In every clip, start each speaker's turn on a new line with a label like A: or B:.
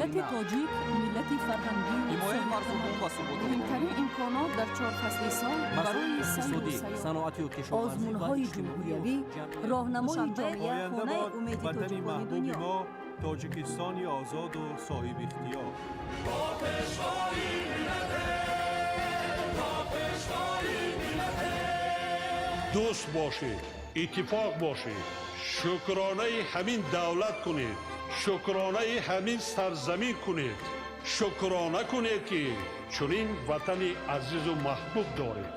A: Миллати
B: нав.
A: тоҷик миллати фарҳангӣ.
B: Ҳимояи марзу бум ва суботи
C: Муҳимтарин имконот дар чор фасли сол
B: масоили
C: барои сайру
B: иқтисодӣ,
C: сайёҳат.
B: саноатию кишоварзӣ ва
A: Озмунҳои
B: иҷтимоию
A: ҷумҳуриявӣ
B: ҷамъиятӣ.
A: роҳнамои
D: Душанбе,
A: ҷомеа,
E: Оянда
A: хонаи
E: бод
A: умеди
E: ватани
A: тоҷикони
E: маҳбуби
A: дунё.
E: мо, Тоҷикистони озоду соҳибихтиёр.
F: Дӯст бошед, иттифоқ бошед, шукронаи ҳамин давлат кунед, шукронаи ҳамин сарзамин кунед, шукрона кунед, ки чунин ватани азизу маҳбуб доред.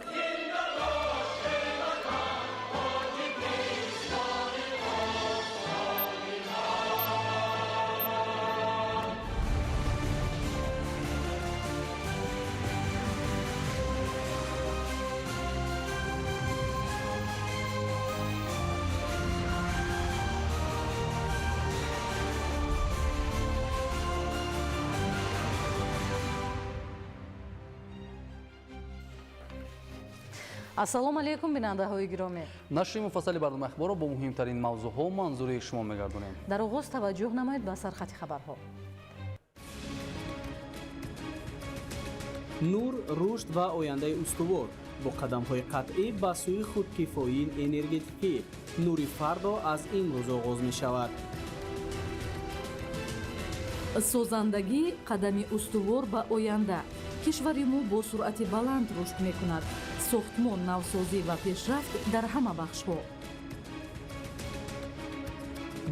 G: Ассалому алайкум, бинандаҳои гиромӣ.
H: Нашри муфассали барномаи ахборро бо муҳимтарин мавзӯъҳо манзури шумо мегардонем.
G: Дар оғоз таваҷҷӯҳ намоед ба сархати хабарҳо.
I: Нур, рушд ва ояндаи устувор бо қадамҳои қатъӣ ба сӯи худкифоии энергетикӣ. Нури фардо аз имрӯз оғоз мешавад.
G: Созандагӣ қадами устувор ба оянда. Кишвари мо бо суръати баланд рушд мекунад. Сохтмон, навсозӣ ва пешрафт дар ҳама бахшҳо.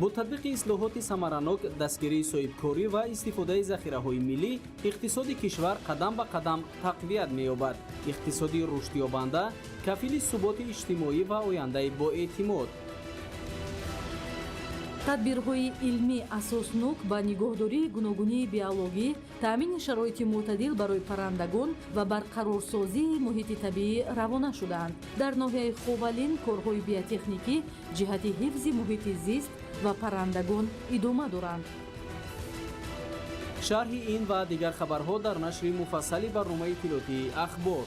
I: Бо татбиқи ислоҳоти самаранок, дастгирии соҳибкорӣ ва истифодаи захираҳои миллӣ иқтисоди кишвар қадам ба қадам тақвият меёбад. Иқтисоди рушдёбанда кафили суботи иҷтимоӣ ва ояндаи боэътимод.
G: Тадбирҳои илмӣ асоснок ба нигоҳдории гуногунии биологӣ, таъмини шароити мӯътадил барои паррандагон ва барқарорсозии муҳити табиӣ равона шудаанд. Дар ноҳияи Ховалинг корҳои биотехникӣ ҷиҳати ҳифзи муҳити зист ва паррандагон идома доранд.
I: Шарҳи ин ва дигар хабарҳо дар нашри муфассали барномаи иттилоотии «Ахбор».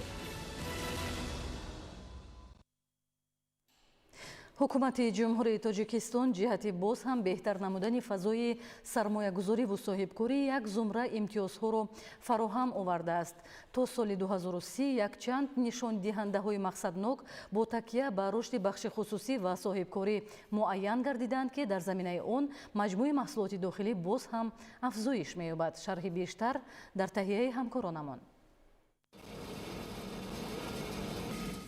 G: Ҳукумати Ҷумҳурии Тоҷикистон ҷиҳати боз ҳам беҳтар намудани фазои сармоягузориву соҳибкорӣ як зумра имтиёзҳоро фароҳам овардааст. То соли 2030 якчанд нишондиҳандаҳои мақсаднок бо такя ба рушди бахши хусусӣ ва соҳибкорӣ муайян гардиданд, ки дар заминаи он маҷмӯи маҳсулоти дохилӣ боз ҳам афзоиш меёбад. Шарҳи бештар дар таҳияи ҳамкоронамон.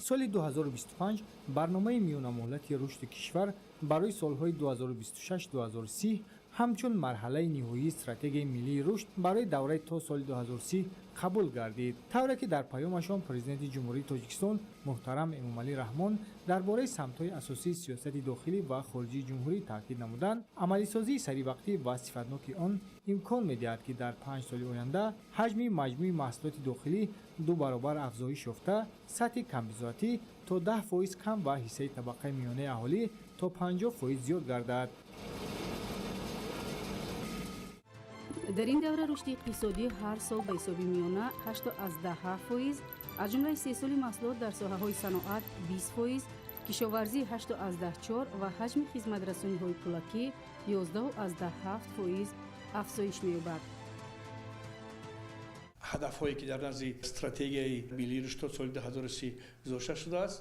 J: Соли 2025 барномаи миёнамуҳлати рушди кишвар барои солҳои 2026-2030 ҳамчун марҳалаи ниҳоии стратегияи миллии рушд барои давраи то соли 2030 қабул гардид. Тавре ки дар паёмашон Президенти Ҷумҳурии Тоҷикистон муҳтарам Эмомалӣ Раҳмон дар бораи самтҳои асосии сиёсати дохилӣ ва хориҷии ҷумҳурӣ таъкид намуданд, амалисозии саривақтӣ ва сифатноки он имкон медиҳад, ки дар 5 соли оянда ҳаҷми маҷмӯи маҳсулоти дохилӣ ду баробар афзоиш ёфта, сатҳи камбизоатӣ то 10% кам ва ҳиссаи табақаи миёнаи аҳолӣ то 50% зиёд гардад.
C: Дар ин давра рушди иқтисодӣ ҳар сол ба ҳисоби миёна 8,7%, аз ҷумла истеҳсоли маҳсулот дар соҳаҳои саноат 20%, кишоварзӣ 8,4 ва ҳаҷми хизматрасониҳои пулакӣ 11,7% афзоиш меёбад.
K: Ҳадафҳое ки дар назди стратегияи миллии рушд то соли 2030 гузошта шудааст,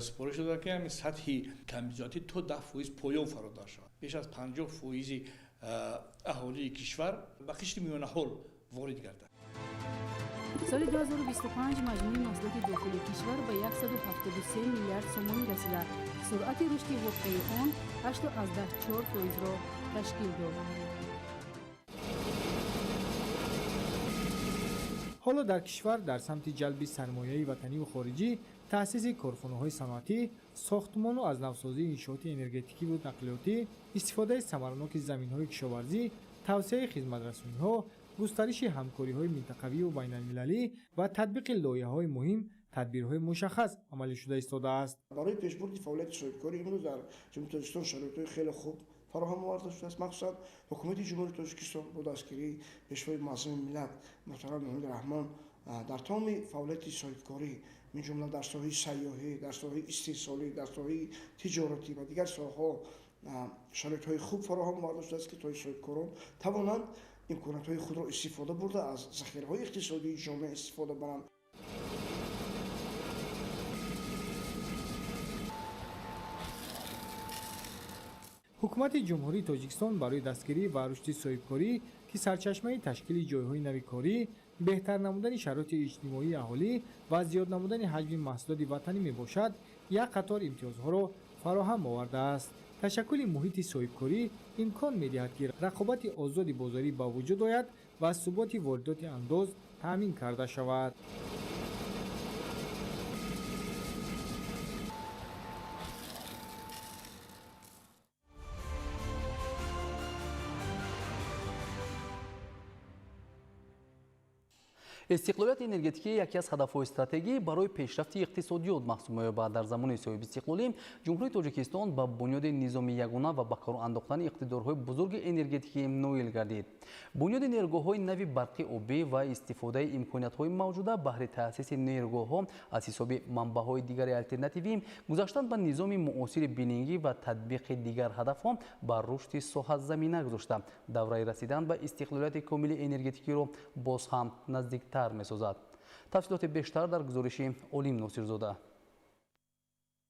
K: супориш шуда, ки ҳамин сатҳи камбизоатӣ то 10% поён фародар шавад, беш аз 50 фоизи аҳолии кишвар ба қишри миёнаҳол ворид гардад.
C: Соли 2025 маҷмӯи маҳсулоти дохилии кишвар ба 173 миллиард сомонӣ расида, суръати рушди воқеии он 8,4 фоизро ташкил дод.
J: Ҳоло дар кишвар дар самти ҷалби сармояи ватаниву хориҷӣ, таъсиси корхонаҳои саноатӣ, сохтмону аз навсозии иншооти энергетикиву нақлиётӣ, истифодаи самараноки заминҳои кишоварзӣ, тавсеаи хизматрасониҳо, густариши ҳамкориҳои минтақавию байналмилалӣ ва татбиқи лоиҳаҳои муҳим тадбирҳои мушаххас амалӣ шуда истодааст.
L: Барои пешбурди фаъолияти соҳибкорӣ имрӯз дар Ҷумҳурии Тоҷикистон шароитҳои хеле хуб фароҳам оварда шудааст. Махсусан ҳукумати Ҷумҳурии Тоҷикистон бо дастгирии Пешвои муаззами миллат муҳтарам Эмомалӣ Раҳмон дар тамоми фаъолияти соҳибкорӣ, мин ҷумла дар соҳаи сайёҳӣ, дар соҳаи истеҳсолӣ, дар соҳаи тиҷоратӣ ва дигар соҳаҳо шароитҳои хуб фароҳам оварда шудааст, ки то соҳибкорон тавонанд Имкониятҳои худро истифода бурда, аз захираҳои иқтисодии ҷомеа истифода баранд.
J: Ҳукумати Ҷумҳурии Тоҷикистон барои дастгирӣ ва рушди соҳибкорӣ, ки сарчашмаи ташкили ҷойҳои нави корӣ, беҳтар намудани шароити иҷтимоии аҳолӣ ва зиёд намудани ҳаҷми маҳсулоти ватанӣ мебошад, як қатор имтиёзҳоро фароҳам овардааст. Ташаккули муҳити соҳибкорӣ имкон медиҳад, ки рақобати озоди бозорӣ ба вуҷуд ояд ва суботи воридоти андоз таъмин карда шавад.
H: Истиқлолияти энергетикӣ яке аз ҳадафҳои стратегӣ барои пешрафти иқтисодиёт маҳсуб меёбад. Дар замони соҳибистиқлолӣ Ҷумҳурии Тоҷикистон ба бунёди низоми ягона ва ба кор андохтани иқтидорҳои бузурги энергетикӣ ноил гардид. Бунёди нерӯгоҳҳои нави барқи обӣ ва истифодаи имкониятҳои мавҷуда баҳри таъсиси нерӯгоҳҳо аз ҳисоби манбаъҳои дигари алтернативӣ, гузаштан ба низоми муосири билингӣ ва татбиқи дигар ҳадафҳо ба рушди соҳа замина гузошта, давраи расидан ба истиқлолияти комили энергетикиро боз ҳам наздиктар месозад. Тафсилоти бештар дар гузориши Олим Носирзода.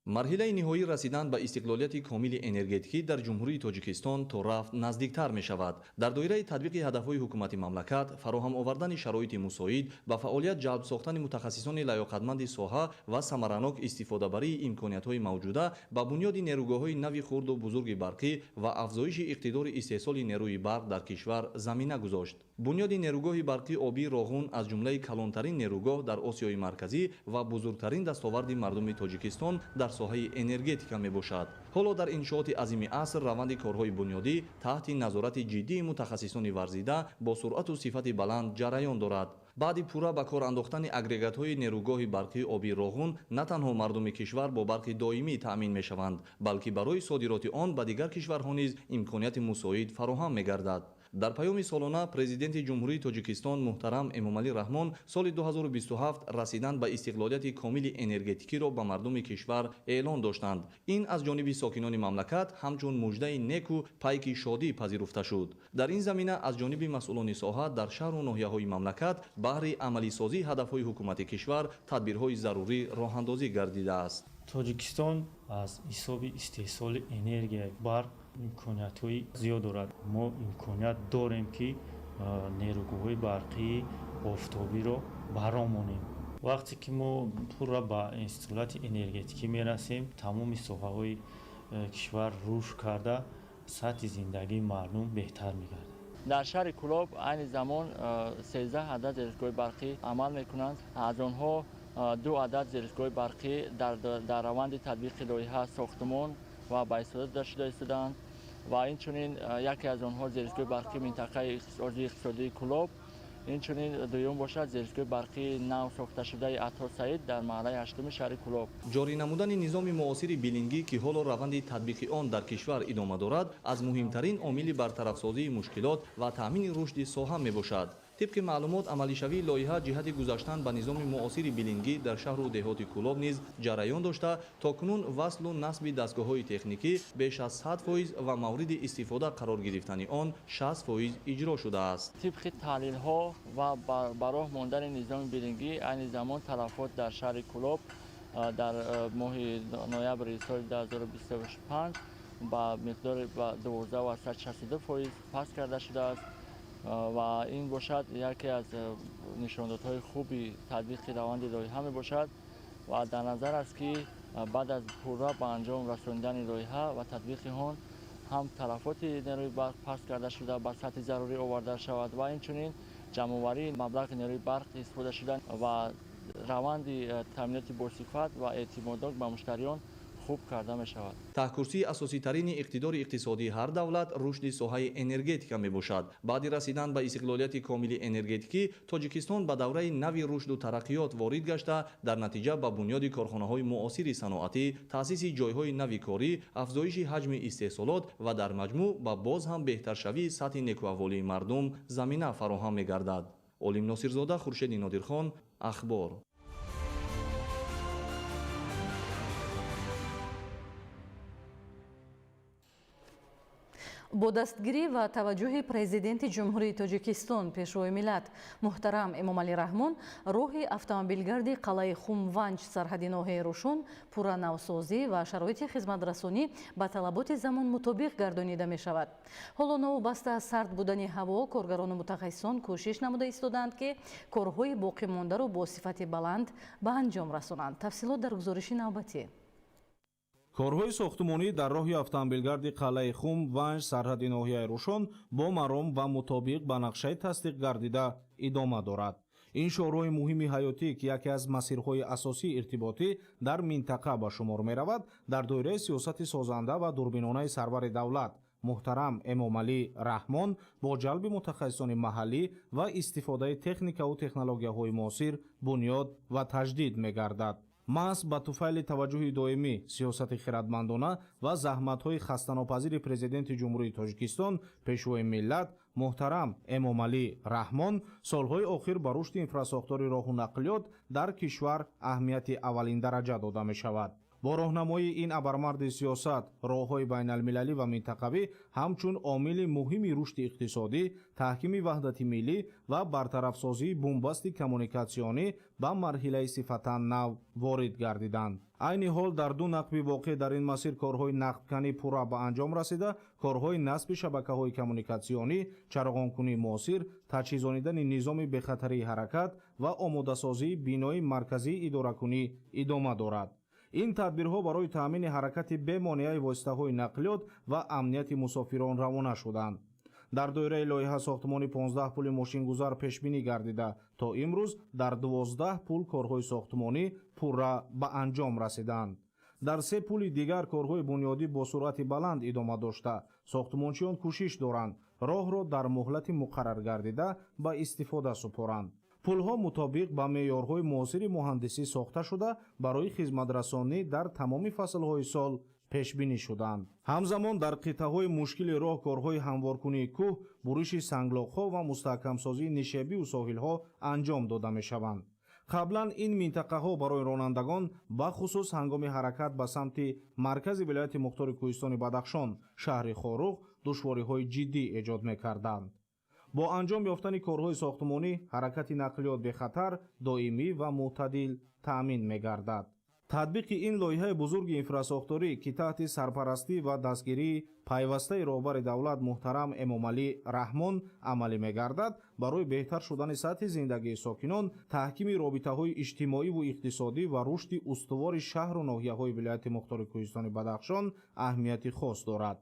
D: Марҳилаи ниҳоии расидан ба истиқлолияти комили энергетикӣ дар Ҷумҳурии Тоҷикистон то рафт наздиктар мешавад. Дар доираи татбиқи ҳадафҳои ҳукумати мамлакат, фароҳам овардани шароити мусоид, ба фаъолият ҷалб сохтани мутахассисони лаёқатманди соҳа ва самаранок истифодабарии имкониятҳои мавҷуда ба бунёди нерӯгоҳҳои нави хурду бузурги барқӣ ва афзоиши иқтидори истеҳсоли нерӯи барқ дар кишвар замина гузошт. Бунёди нерӯгоҳи барқи обии Роғун аз ҷумлаи калонтарин нерӯгоҳ дар Осиёи Марказӣ ва бузургтарин дастоварди мардуми Тоҷикистон дар соҳаи энергетика мебошад. Ҳоло дар иншооти азими аср раванди корҳои бунёдӣ таҳти назорати ҷиддии мутахассисони варзида бо суръату сифати баланд ҷараён дорад. Баъди пурра ба кор андохтани агрегатҳои нерӯгоҳи барқии обии Роғун на танҳо мардуми кишвар бо барқи доимӣ таъмин мешаванд, балки барои содироти он ба дигар кишварҳо низ имконияти мусоид фароҳам мегардад. Дар паёми солона Президенти Ҷумҳурии Тоҷикистон муҳтарам Эмомалӣ Раҳмон соли 2027 расидан ба истиқлолияти комили энергетикиро ба мардуми кишвар эълон доштанд. Ин аз ҷониби сокинони мамлакат ҳамчун муждаи неку пайки шодӣ пазируфта шуд. Дар ин замина аз ҷониби масъулони соҳа дар шаҳру ноҳияҳои мамлакат баҳри амалисозии ҳадафҳои ҳукумати кишвар тадбирҳои зарурӣ роҳандозӣ гардидааст.
M: Тоҷикистон аз ҳисоби истеҳсоли энергияи барқ имкониятҳои зиёд дорад. Мо имконият дорем, ки нерӯгоҳҳои барқии офтобиро баромонем. Вақте ки мо пурра ба истиқлолияти энергетикӣ мерасем, тамоми соҳаҳои кишвар рушд карда, сатҳи зиндагии мардум беҳтар мегардад.
N: Дар шаҳри Кӯлоб айни замон 13 адад зерстгоҳи барқӣ амал мекунанд. Аз онҳо 2 адад зерстгоҳи барқӣ дар раванди татбиқи лоиҳа сохтмон ва ба истифода дода шуда истодаанд ва инчунин яке аз онҳо зерстгоҳи барқии минтақаи иқтисодии Кӯлоб, инчунин дуюм бошад зерстгоҳи барқии нав сохташудаи Ато Саид дар маҳаллаи ҳаштуми шаҳри Кӯлоб.
D: Ҷорӣ намудани низоми муосири билингӣ, ки ҳоло раванди татбиқи он дар кишвар идома дорад, аз муҳимтарин омили бартарафсозии мушкилот ва таъмини рушди соҳа мебошад. Тибқи маълумот, амалишавии лоиҳа ҷиҳати гузаштан ба низоми муосири билингӣ дар шаҳру деҳоти Кӯлоб низ ҷараён дошта, то кунун васлу насби дастгоҳҳои техникӣ беш аз 100% ва мавриди истифода қарор гирифтани он 60% иҷро шудааст.
N: Тибқи таҳлилҳо ва ба роҳ мондани низоми билингӣ айни замон талафот дар шаҳри Кӯлоб дар моҳи ноябри соли 2025 ба миқдори 12,62% паст карда шудааст ва ин бошад яке аз нишондодҳои хуби татбиқи раванди лоиҳа мебошад ва дар назар аст, ки баъд аз пурра ба анҷом расонидани лоиҳа ва татбиқи он ҳам талафоти нерӯи барқ паст карда шуда ба сатҳи зарурӣ оварда шавад ва инчунин ҷамъоварии маблағи нерӯи барқ истифода шуда ва раванди таъминоти босифат ва эътимоднок ба муштариён хуб карда мешавад.
D: Таҳкурсии асоситарини иқтидори иқтисодии ҳар давлат рушди соҳаи энергетика мебошад. Баъди расидан ба истиқлолияти комили энергетикӣ Тоҷикистон ба давраи нави рушду тараққиёт ворид гашта, дар натиҷа ба бунёди корхонаҳои муосири саноатӣ, таъсиси ҷойҳои нави корӣ, афзоиши ҳаҷми истеҳсолот ва дар маҷмӯъ ба боз ҳам беҳтаршавии сатҳи некуаҳволии мардум замина фароҳам мегардад. Олим Носирзода, Хуршеди Нодирхон, Ахбор.
G: Бо дастгирӣ ва таваҷҷӯҳи Президенти Ҷумҳурии Тоҷикистон, Пешвои миллат муҳтарам Эмомалӣ Раҳмон, роҳи автомобилгарди қалъаи Хумванҷ сарҳади ноҳияи Рӯшон пурра навсозӣ ва шароити хизматрасонӣ ба талаботи замон мутобиқ гардонида мешавад. Ҳоло новобаста аз сард будани ҳаво, коргарону мутахассисон кӯшиш намуда истодаанд, ки корҳои боқимондаро бо сифати баланд ба анҷом расонанд. Тафсилот дар гузориши навбатӣ.
O: Корҳои сохтумонӣ дар роҳи автомобилгарди қалъаи Хум Ванҷ сарҳади ноҳияи Рӯшон бо маром ва мутобиқ ба нақшаи тасдиқ гардида идома дорад. Ин шоҳроҳи муҳими ҳаётӣ, ки яке аз масирҳои асосии иртиботӣ дар минтақа ба шумор меравад, дар доираи сиёсати созанда ва дурбинонаи сарвари давлат муҳтарам Эмомалӣ Раҳмон бо ҷалби мутахассисони маҳаллӣ ва истифодаи техникаву технологияҳои муосир бунёд ва таҷдид мегардад. Маҳз ба туфайли таваҷҷӯҳи доимӣ, сиёсати хиратмандона ва заҳматҳои хастанопазири Президенти Ҷумҳурии Тоҷикистон, Пешвои миллат муҳтарам Эмомалӣ Раҳмон, солҳои охир ба рушди инфрасохтори роҳу нақлиёт дар кишвар аҳамияти аввалиндараҷа дода мешавад. Бо роҳнамоии ин абармарди сиёсат, роҳҳои байналмилалӣ ва минтақавӣ ҳамчун омили муҳими рушди иқтисодӣ, таҳкими ваҳдати миллӣ ва бартарафсозии бунбасти коммуникатсионӣ ба марҳилаи сифатан нав ворид гардиданд. Айни ҳол дар ду нақби воқеъ дар ин масир корҳои нақбканӣ пурра ба анҷом расида, корҳои насби шабакаҳои коммуникатсионӣ, чароғонкунии муосир, таҷҳизонидани низоми бехатарии ҳаракат ва омодасозии бинои марказии идоракунӣ идома дорад. Ин тадбирҳо барои таъмини ҳаракати бемонеаи воситаҳои нақлиёт ва амнияти мусофирон равона шуданд. Дар доираи лоиҳа сохтмони 15 пули мошингузар пешбинӣ гардида, то имрӯз дар 12 пул корҳои сохтмонӣ пурра ба анҷом расиданд. Дар 3 пули дигар корҳои бунёдӣ бо суръати баланд идома дошта, сохтмончиён кӯшиш доранд роҳро дар муҳлати муқаррар гардида ба истифода супоранд. Пулҳо мутобиқ ба меъёрҳои муосири муҳандисӣ сохта шуда, барои хизматрасонӣ дар тамоми фаслҳои сол пешбинӣ шуданд. Ҳамзамон дар қитъаҳои мушкили роҳ корҳои ҳамворкунии кӯҳ, буриши санглоқҳо ва мустаҳкамсозии нишебию соҳилҳо анҷом дода мешаванд. Қаблан ин минтақаҳо барои ронандагон, бахусус ҳангоми ҳаракат ба самти маркази вилояти мухтори кӯҳистони Бадахшон, шаҳри Хоруғ, душвориҳои ҷиддӣ эҷод мекарданд. Бо анҷом ёфтани корҳои сохтмонӣ ҳаракати нақлиёт бехатар, доимӣ ва мӯътадил таъмин мегардад. Татбиқи ин лоиҳаи бузурги инфрасохторӣ, ки таҳти сарпарастӣ ва дастгирии пайвастаи роҳбари давлат муҳтарам Эмомалӣ Раҳмон амалӣ мегардад, барои беҳтар шудани сатҳи зиндагии сокинон, таҳкими робитаҳои иҷтимоиву иқтисодӣ ва рушди устувори шаҳру ноҳияҳои вилояти мухтори кӯҳистони Бадахшон аҳамияти хос дорад.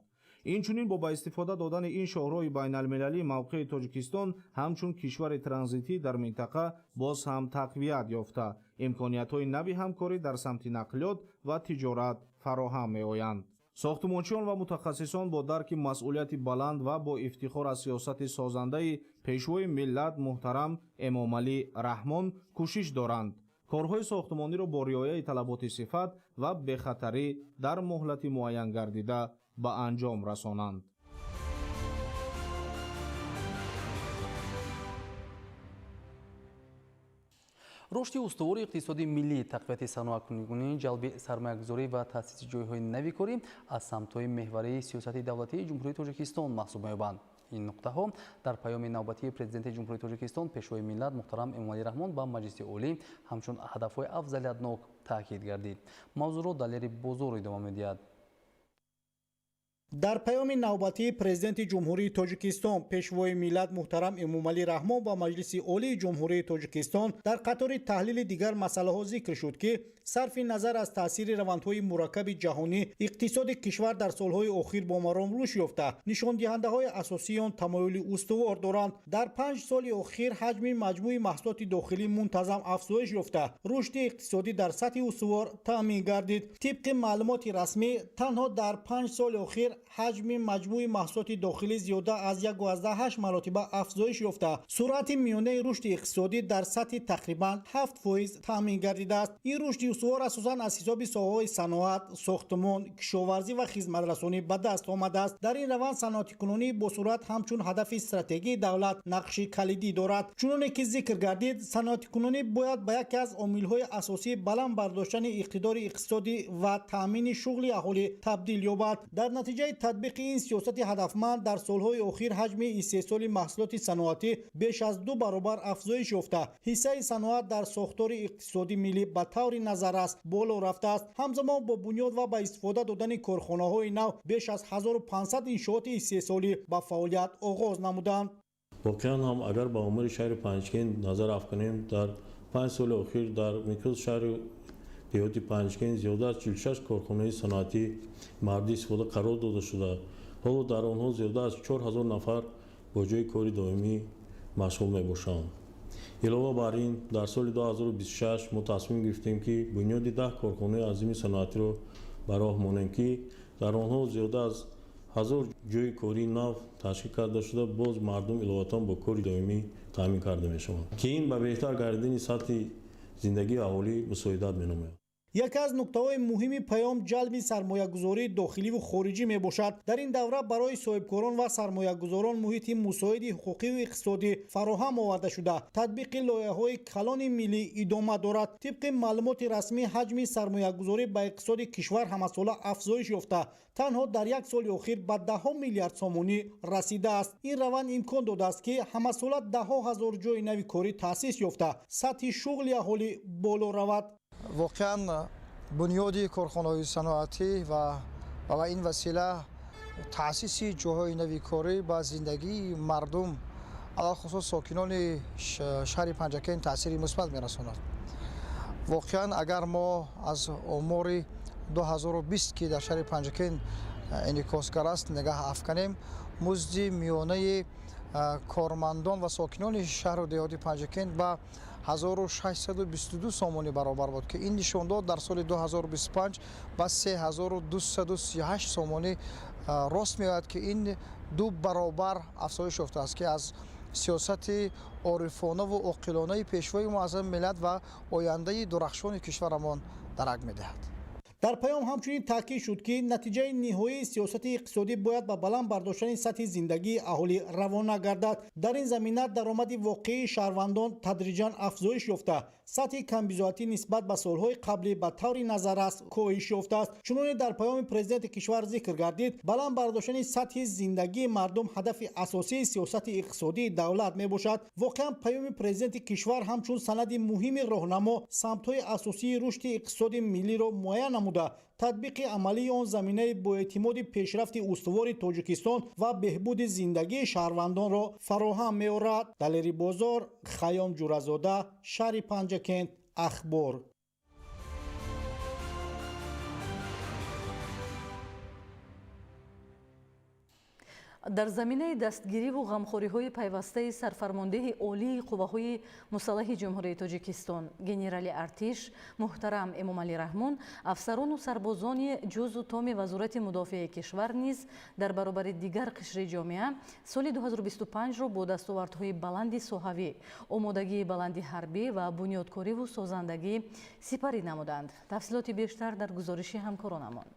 O: Инчунин бо ба истифода додани ин шоҳроҳи байналмилалӣ мавқеи Тоҷикистон ҳамчун кишвари транзитӣ дар минтақа боз ҳам тақвият ёфта, имкониятҳои нави ҳамкорӣ дар самти нақлиёт ва тиҷорат фароҳам меоянд. Сохтмончиён ва мутахассисон бо дарки масъулияти баланд ва бо ифтихор аз сиёсати созандаи Пешвои миллат муҳтарам Эмомалӣ Раҳмон кӯшиш доранд корҳои сохтмониро бо риояи талаботи сифат ва бехатарӣ дар муҳлати муайян гардида ба анҷом расонанд.
H: Рушди устувори иқтисоди миллӣ, тақвияти саноаткунӣ, ҷалби сармоягузорӣ ва таъсиси ҷойҳои нави корӣ аз самтҳои меҳварии сиёсати давлатии Ҷумҳурии Тоҷикистон маҳсуб меёбанд. Ин нуқтаҳо дар паёми навбатии Президенти Ҷумҳурии Тоҷикистон, Пешвои миллат муҳтарам Эмомалӣ Раҳмон ба Маҷлиси Олӣ ҳамчун ҳадафҳои афзалиятнок таъкид гардид. Мавзӯъро Далери Бозор идома медиҳад.
P: Дар паёми навбатии Президенти Ҷумҳурии Тоҷикистон, Пешвои миллат муҳтарам Эмомалӣ Раҳмон ба Маҷлиси Олии Ҷумҳурии Тоҷикистон дар қатори таҳлили дигар масъалаҳо зикр шуд, ки сарфи назар аз таъсири равандҳои мураккаби ҷаҳонӣ, иқтисоди кишвар дар солҳои охир бо маром рушд ёфта, нишондиҳандаҳои асосии он тамоюли устувор доранд. Дар 5 соли охир ҳаҷми маҷмӯи маҳсулоти дохилӣ мунтазам афзоиш ёфта, рушди иқтисодӣ дар сатҳи устувор таъмин гардид. Тибқи маълумоти расмӣ, танҳо дар 5 соли охир ҳаҷми маҷмӯи маҳсулоти дохилӣ зиёда аз 1,8 маротиба афзоиш ёфта, суръати миёнаи рушди иқтисодӣ дар сатҳи тақрибан 7% таъмин гардидааст. Ин рушди устувор асосан аз ҳисоби соҳаҳои саноат, сохтмон, кишоварзӣ ва хизматрасонӣ ба даст омадааст. Дар ин раванд саноатикунонӣ бо суръат ҳамчун ҳадафи стратегии давлат нақши калидӣ дорад. Чуноне ки зикр гардид, саноатикунонӣ бояд ба яке аз омилҳои асосии баланд бардоштани иқтидори иқтисодӣ ва таъмини шуғли аҳолӣ табдил ёбад. Дар натиҷаи Натиҷаи татбиқи ин сиёсати ҳадафманд дар солҳои охир ҳаҷми истеҳсоли маҳсулоти саноатӣ беш аз 2 баробар афзоиш ёфта, ҳиссаи саноат дар сохтори иқтисоди миллӣ ба таври назаррас боло рафтааст. Ҳамзамон бо бунёд ва ба истифода додани корхонаҳои нав беш аз 1500 иншооти истеҳсолӣ ба фаъолият оғоз намуданд.
Q: Воқеан ҳам агар ба омори шаҳри Панҷкент назар афканем, дар 5 соли охир дар миқёси шаҳри деҳоти Панҷкент зиёда аз 46 корхонаи саноатӣ мавриди истифода қарор дода шуда, ҳоло дар онҳо зиёда аз 4000 нафар бо ҷойи кори доимӣ машғул мебошанд. Илова бар ин, дар соли 2026 мо тасмим гирифтем, ки бунёди 10 корхонаи азими саноатиро ба роҳ монем, ки дар онҳо зиёда аз 1000 ҷойи кории нав ташкил карда шуда, боз мардум иловатан бо кори доимӣ таъмин карда мешаванд, ки ин ба беҳтар гардидани сатҳи зиндагии аҳолӣ мусоидат менамояд.
P: Яке аз нуктаҳои муҳими паём ҷалби сармоягузории дохиливу хориҷӣ мебошад. Дар ин давра барои соҳибкорон ва сармоягузорон муҳити мусоиди ҳуқуқиву иқтисодӣ фароҳам оварда шуда, татбиқи лоиҳаҳои калони миллӣ идома дорад. Тибқи маълумоти расмӣ, ҳаҷми сармоягузорӣ ба иқтисоди кишвар ҳамасола афзоиш ёфта, танҳо дар як соли охир ба 10 миллиард сомонӣ расидааст. Ин раванд имкон додааст, ки ҳамасола 10 ҳазор ҷойи нави корӣ таъсис ёфта, сатҳи шуғли аҳолӣ боло равад.
R: Воқеан бунёди корхонаҳои саноатӣ ва ба ин васила таъсиси ҷойҳои нави корӣ ба зиндагии мардум, алалхусус сокинони шаҳри Панҷакент таъсири мусбат мерасонад. Воқеан агар мо аз омори 2020, ки дар шаҳри Панҷакент инъикосгар аст, нигаҳ афканем, музди миёнаи кормандон ва сокинони шаҳру деҳоти Панҷакент ба 1622 сомонӣ баробар буд, ки ин нишондод дар соли 2025 ба 3238 сомонӣ рост меояд, ки ин 2 баробар афзоиш ёфтааст, ки аз сиёсати орифонаву оқилонаи пешвои муаззами миллат ва ояндаи дурахшони кишварамон дарак медиҳад.
P: Дар паём ҳамчунин таъкид шуд, ки натиҷаи ниҳоии сиёсати иқтисодӣ бояд ба баланд бардоштани сатҳи зиндагии аҳолӣ равона гардад. Дар ин замина даромади воқеии шаҳрвандон тадриҷан афзоиш ёфта, сатҳи камбизоатӣ нисбат ба солҳои қаблӣ ба таври назаррас коҳиш ёфтааст. Чуноне дар паёми президенти кишвар зикр гардид, баланд бардоштани сатҳи зиндагии мардум ҳадафи асосии сиёсати иқтисодии давлат мебошад. Воқеан паёми президенти кишвар ҳамчун санади муҳими роҳнамо самтҳои асосии рушди иқтисоди миллиро муайян намуда, татбиқи амалии он заминаи боэътимоди пешрафти устувори Тоҷикистон ва беҳбуди зиндагии шаҳрвандонро фароҳам меорад. Далери Бозор, Хайём Ҷуразода, шаҳри Панҷакент, Ахбор.
G: Дар заминаи дастгириву ғамхориҳои пайвастаи сарфармондеҳи олии қувваҳои мусаллаҳи Ҷумҳурии Тоҷикистон генерали артиш муҳтарам Эмомалӣ Раҳмон, афсарону сарбозони ҷузу томи Вазорати мудофиаи кишвар низ дар баробари дигар қишри ҷомеа соли 2025-ро бо дастовардҳои баланди соҳавӣ, омодагии баланди ҳарбӣ ва бунёдкориву созандагӣ сипарӣ намуданд. Тафсилоти бештар дар гузориши ҳамкоронамон.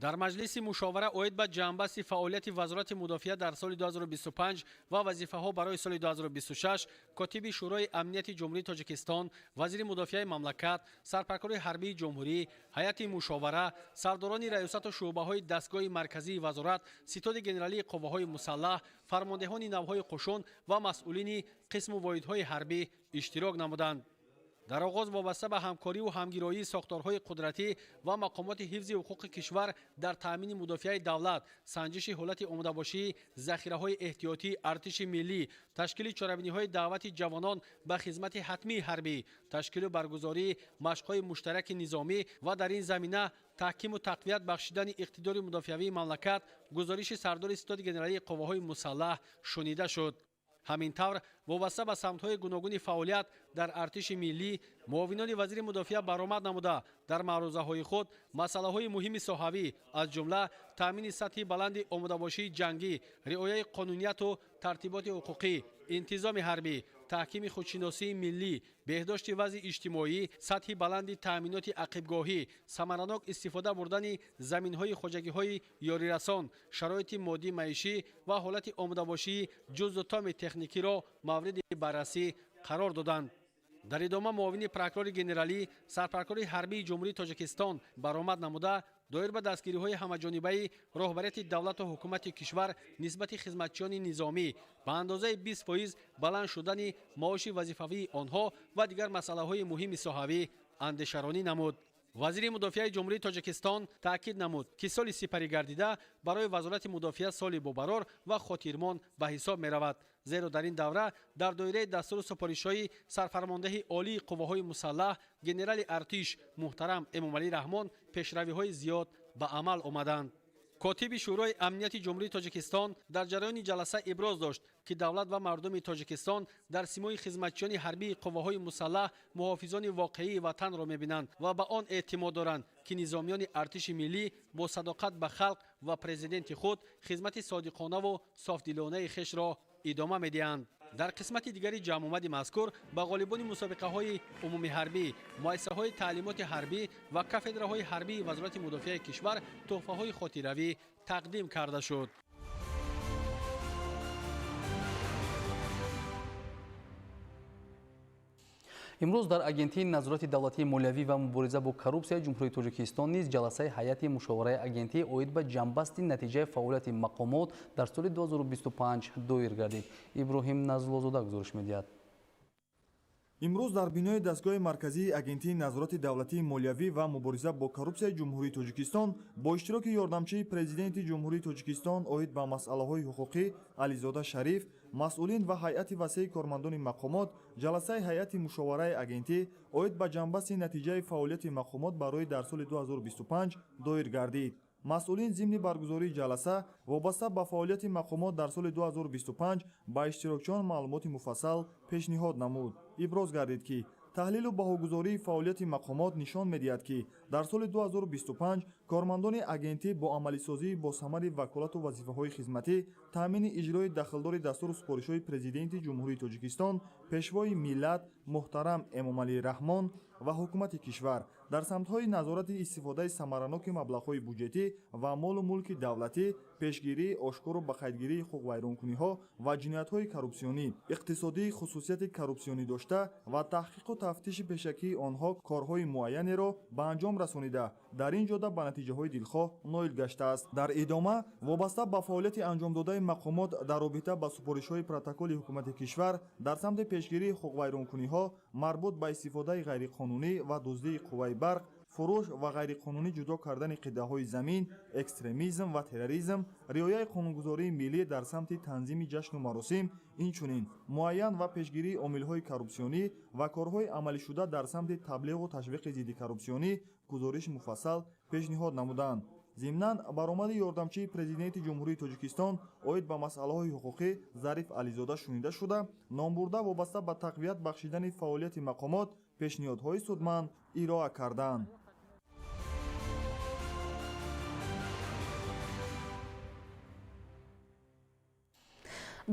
S: Дар маҷлиси мушовара оид ба ҷамъбасти фаъолияти Вазорати мудофиа дар соли 2025 ва вазифаҳо барои соли 2026 котиби Шӯрои амнияти Ҷумҳурии Тоҷикистон, вазири мудофиаи мамлакат, сарпаркори ҳарбии ҷумҳурӣ, ҳайати мушовара, сардорони раёсату шӯъбаҳои дастгоҳи марказии вазорат, ситоди генералии қувваҳои мусаллаҳ, фармондеҳони навҳои қушун ва масъулини қисму воҳидҳои ҳарбӣ иштирок намуданд. Дар оғоз вобаста ба ҳамкориву ҳамгироии сохторҳои қудратӣ ва мақомоти ҳифзи ҳуқуқи кишвар дар таъмини мудофиаи давлат, санҷиши ҳолати омодабошии захираҳои эҳтиётии артиши миллӣ, ташкили чорабиниҳои даъвати ҷавонон ба хизмати ҳатмии ҳарбӣ, ташкилу баргузории машқҳои муштараки низомӣ ва дар ин замина таҳкиму тақвият бахшидани иқтидори мудофиавии мамлакат, гузориши сардори ситоди генералии қувваҳои мусаллаҳ шунида шуд. Ҳамин тавр вобаста ба самтҳои гуногуни фаъолият дар артиши миллӣ муовинони вазири мудофиа баромад намуда, дар маърузаҳои худ масъалаҳои муҳими соҳавӣ аз ҷумла таъмини сатҳи баланди омодабошии ҷангӣ, риояи қонунияту тартиботи ҳуқуқӣ, интизоми ҳарбӣ, таҳкими худшиносии миллӣ, беҳдошти вазъи иҷтимоӣ, сатҳи баланди таъминоти ақибгоҳӣ, самаранок истифода бурдани заминҳои хоҷагиҳои ёрирасон, шароити моддии маишӣ ва ҳолати омодабошии ҷузу томи техникиро мавриди баррасӣ қарор доданд. Дар идома муовини прокурори генералӣ, сарпаркори ҳарбии Ҷумҳурии Тоҷикистон баромад намуда, Доир ба дастгириҳои ҳамаҷонибаи роҳбарияти давлату ҳукумати кишвар нисбати хизматчиёни низомӣ ба андозаи 20% баланд шудани маоши вазифавии онҳо ва дигар масъалаҳои муҳими соҳавӣ андешаронӣ намуд. Вазири мудофиаи Ҷумҳурии Тоҷикистон таъкид намуд, ки соли сипарӣ гардида барои Вазорати мудофиа соли бобарор ва хотирмон ба ҳисоб меравад, зеро дар ин давра дар доираи дастуру супоришҳои сарфармондеҳи олии қувваҳои мусаллаҳ генерали артиш муҳтарам Эмомалӣ Раҳмон пешравиҳои зиёд ба амал омаданд. Котиби Шӯрои амнияти Ҷумҳурии Тоҷикистон дар ҷараёни ҷаласа иброз дошт, ки давлат ва мардуми Тоҷикистон дар симои хизматчиёни ҳарбии қувваҳои мусаллаҳ муҳофизони воқеии ватанро мебинанд ва ба он эътимод доранд, ки низомиёни артиши миллӣ бо садоқат ба халқ ва президенти худ хизмати содиқонаву софдилонаи хешро идома медиҳанд. Дар қисмати дигари ҷамъомади мазкур ба ғолибони мусобиқаҳои умумиҳарбӣ, муассисаҳои таълимоти ҳарбӣ ва кафедраҳои ҳарбии Вазорати мудофиаи кишвар тӯҳфаҳои хотиравӣ тақдим карда шуд.
H: Имрӯз дар Агентии назорати давлатии молиявӣ ва мубориза бо коррупсияи Ҷумҳурии Тоҷикистон низ ҷаласаи ҳайати мушовараи агентӣ оид ба ҷамъбасти натиҷаи фаъолияти мақомот дар соли 2025 доир гардид. Иброҳим Назлозода гузориш медиҳад.
T: Имрӯз дар бинои дастгоҳи марказии Агентии назорати давлатии молиявӣ ва мубориза бо коррупсияи Ҷумҳурии Тоҷикистон бо иштироки ёрдамчии президенти Ҷумҳурии Тоҷикистон оид ба масъалаҳои ҳуқуқӣ Ализода Шариф, масъулин ва ҳайати васеи кормандони мақомот ҷаласаи ҳайати мушовараи агентӣ оид ба ҷамъбасти натиҷаи фаъолияти мақомот барои дар соли 2025 доир гардид. Масъулин зимни баргузории ҷаласа вобаста ба фаъолияти мақомот дар соли 2025 ба иштирокчиён маълумоти муфассал пешниҳод намуд. Иброз гардид, ки таҳлилу баҳогузории фаъолияти мақомот нишон медиҳад, ки дар соли 2025 кормандони агентӣ бо амалисозии босамари ваколату вазифаҳои хизматӣ, таъмини иҷрои дахлдори дастуру супоришҳои Президенти Ҷумҳурии Тоҷикистон, Пешвои миллат муҳтарам Эмомалӣ Раҳмон ва ҳукумати кишвар дар самтҳои назорати истифодаи самараноки маблағҳои буҷетӣ ва молу мулки давлатӣ, пешгирии ошкору ба қайдгирии ҳуқуқвайронкуниҳо ва ҷиноятҳои коррупсионӣ, иқтисодии хусусияти коррупсионӣ дошта ва таҳқиқу тафтиши пешакии онҳо корҳои муайянеро ба анҷом расонида, дар ин ҷода ба натиҷаҳои дилхоҳ ноил гаштааст. Дар идома вобаста ба фаъолияти анҷомдодаи мақомот дар робита ба супоришҳои протоколи ҳукумати кишвар дар самти пешгирии ҳуқуқвайронкуниҳо марбут ба истифодаи ғайриқонунӣ ва дуздии қувваи барқ, фурӯш ва ғайриқонунӣ ҷудо кардани қитъаҳои замин, экстремизм ва терроризм, риояи қонунгузории миллӣ дар самти танзими ҷашну маросим, инчунин муайян ва пешгирии омилҳои коррупсионӣ ва корҳои амалишуда дар самти таблиғу ташвиқи зидди коррупсионӣ гузориши муфассал пешниҳод намуданд. Зимнан баромади ёрдамчии президенти Ҷумҳурии Тоҷикистон оид ба масъалаҳои ҳуқуқӣ Зариф Ализода шунида шуда, номбурда вобаста ба тақвият бахшидани фаъолияти мақомот пешниҳодҳои судманд ироа карданд.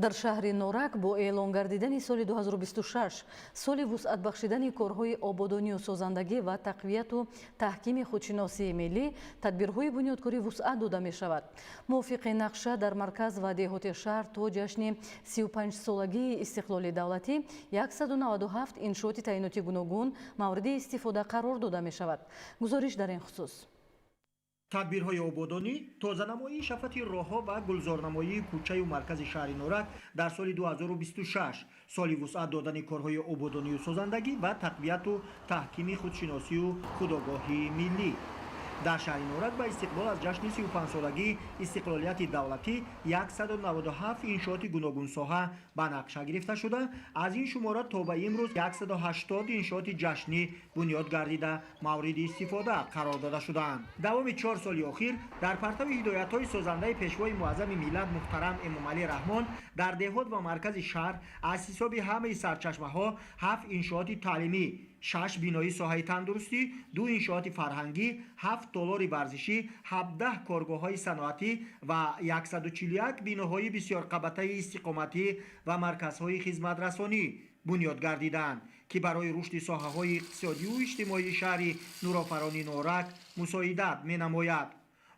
G: Дар шаҳри Норак бо эълон гардидани соли 2026 соли вусъат бахшидани корҳои ободонию созандагӣ ва тақвияту таҳкими худшиносии миллӣ тадбирҳои бунёдкорӣ вусъат дода мешавад. Мувофиқи нақша дар марказ ва деҳоти шаҳр то ҷашни 35-солагии истиқлоли давлатӣ 197 иншооти таъиноти гуногун мавриди истифода қарор дода мешавад. Гузориш дар ин хусус.
U: Тадбирҳои ободонӣ, тозанамоии шафати роҳҳо ва гулзорнамоии кӯчаю маркази шаҳри Норак дар соли 2026, соли вусъат додани корҳои ободонию созандагӣ ва тақвияту таҳкими худшиносию худогоҳии миллӣ. Дар шаҳри Норак ба истиқбол аз ҷашни 35-солагии истиқлолияти давлатӣ 197 иншооти гуногунсоҳа ба нақша гирифта шуда, аз ин шумора то ба имрӯз 180 иншооти ҷашнӣ бунёд гардида мавриди истифода қарор дода шудаанд. Давоми 4 соли охир дар партави ҳидоятҳои созандаи Пешвои муаззами миллат муҳтарам Эмомалӣ Раҳмон дар деҳот ва маркази шаҳр аз ҳисоби ҳамаи сарчашмаҳо 7 иншооти таълимӣ, 6 бинои соҳаи тандурустӣ, 2 иншооти фарҳангӣ, 7 толори варзишӣ, 17 коргоҳҳои саноатӣ ва 141 биноҳои бисёрқабатаи истиқоматӣ ва марказҳои хизматрасонӣ бунёд гардиданд, ки барои рушди соҳаҳои иқтисодию иҷтимоии шаҳри нурофарони Норак мусоидат менамояд.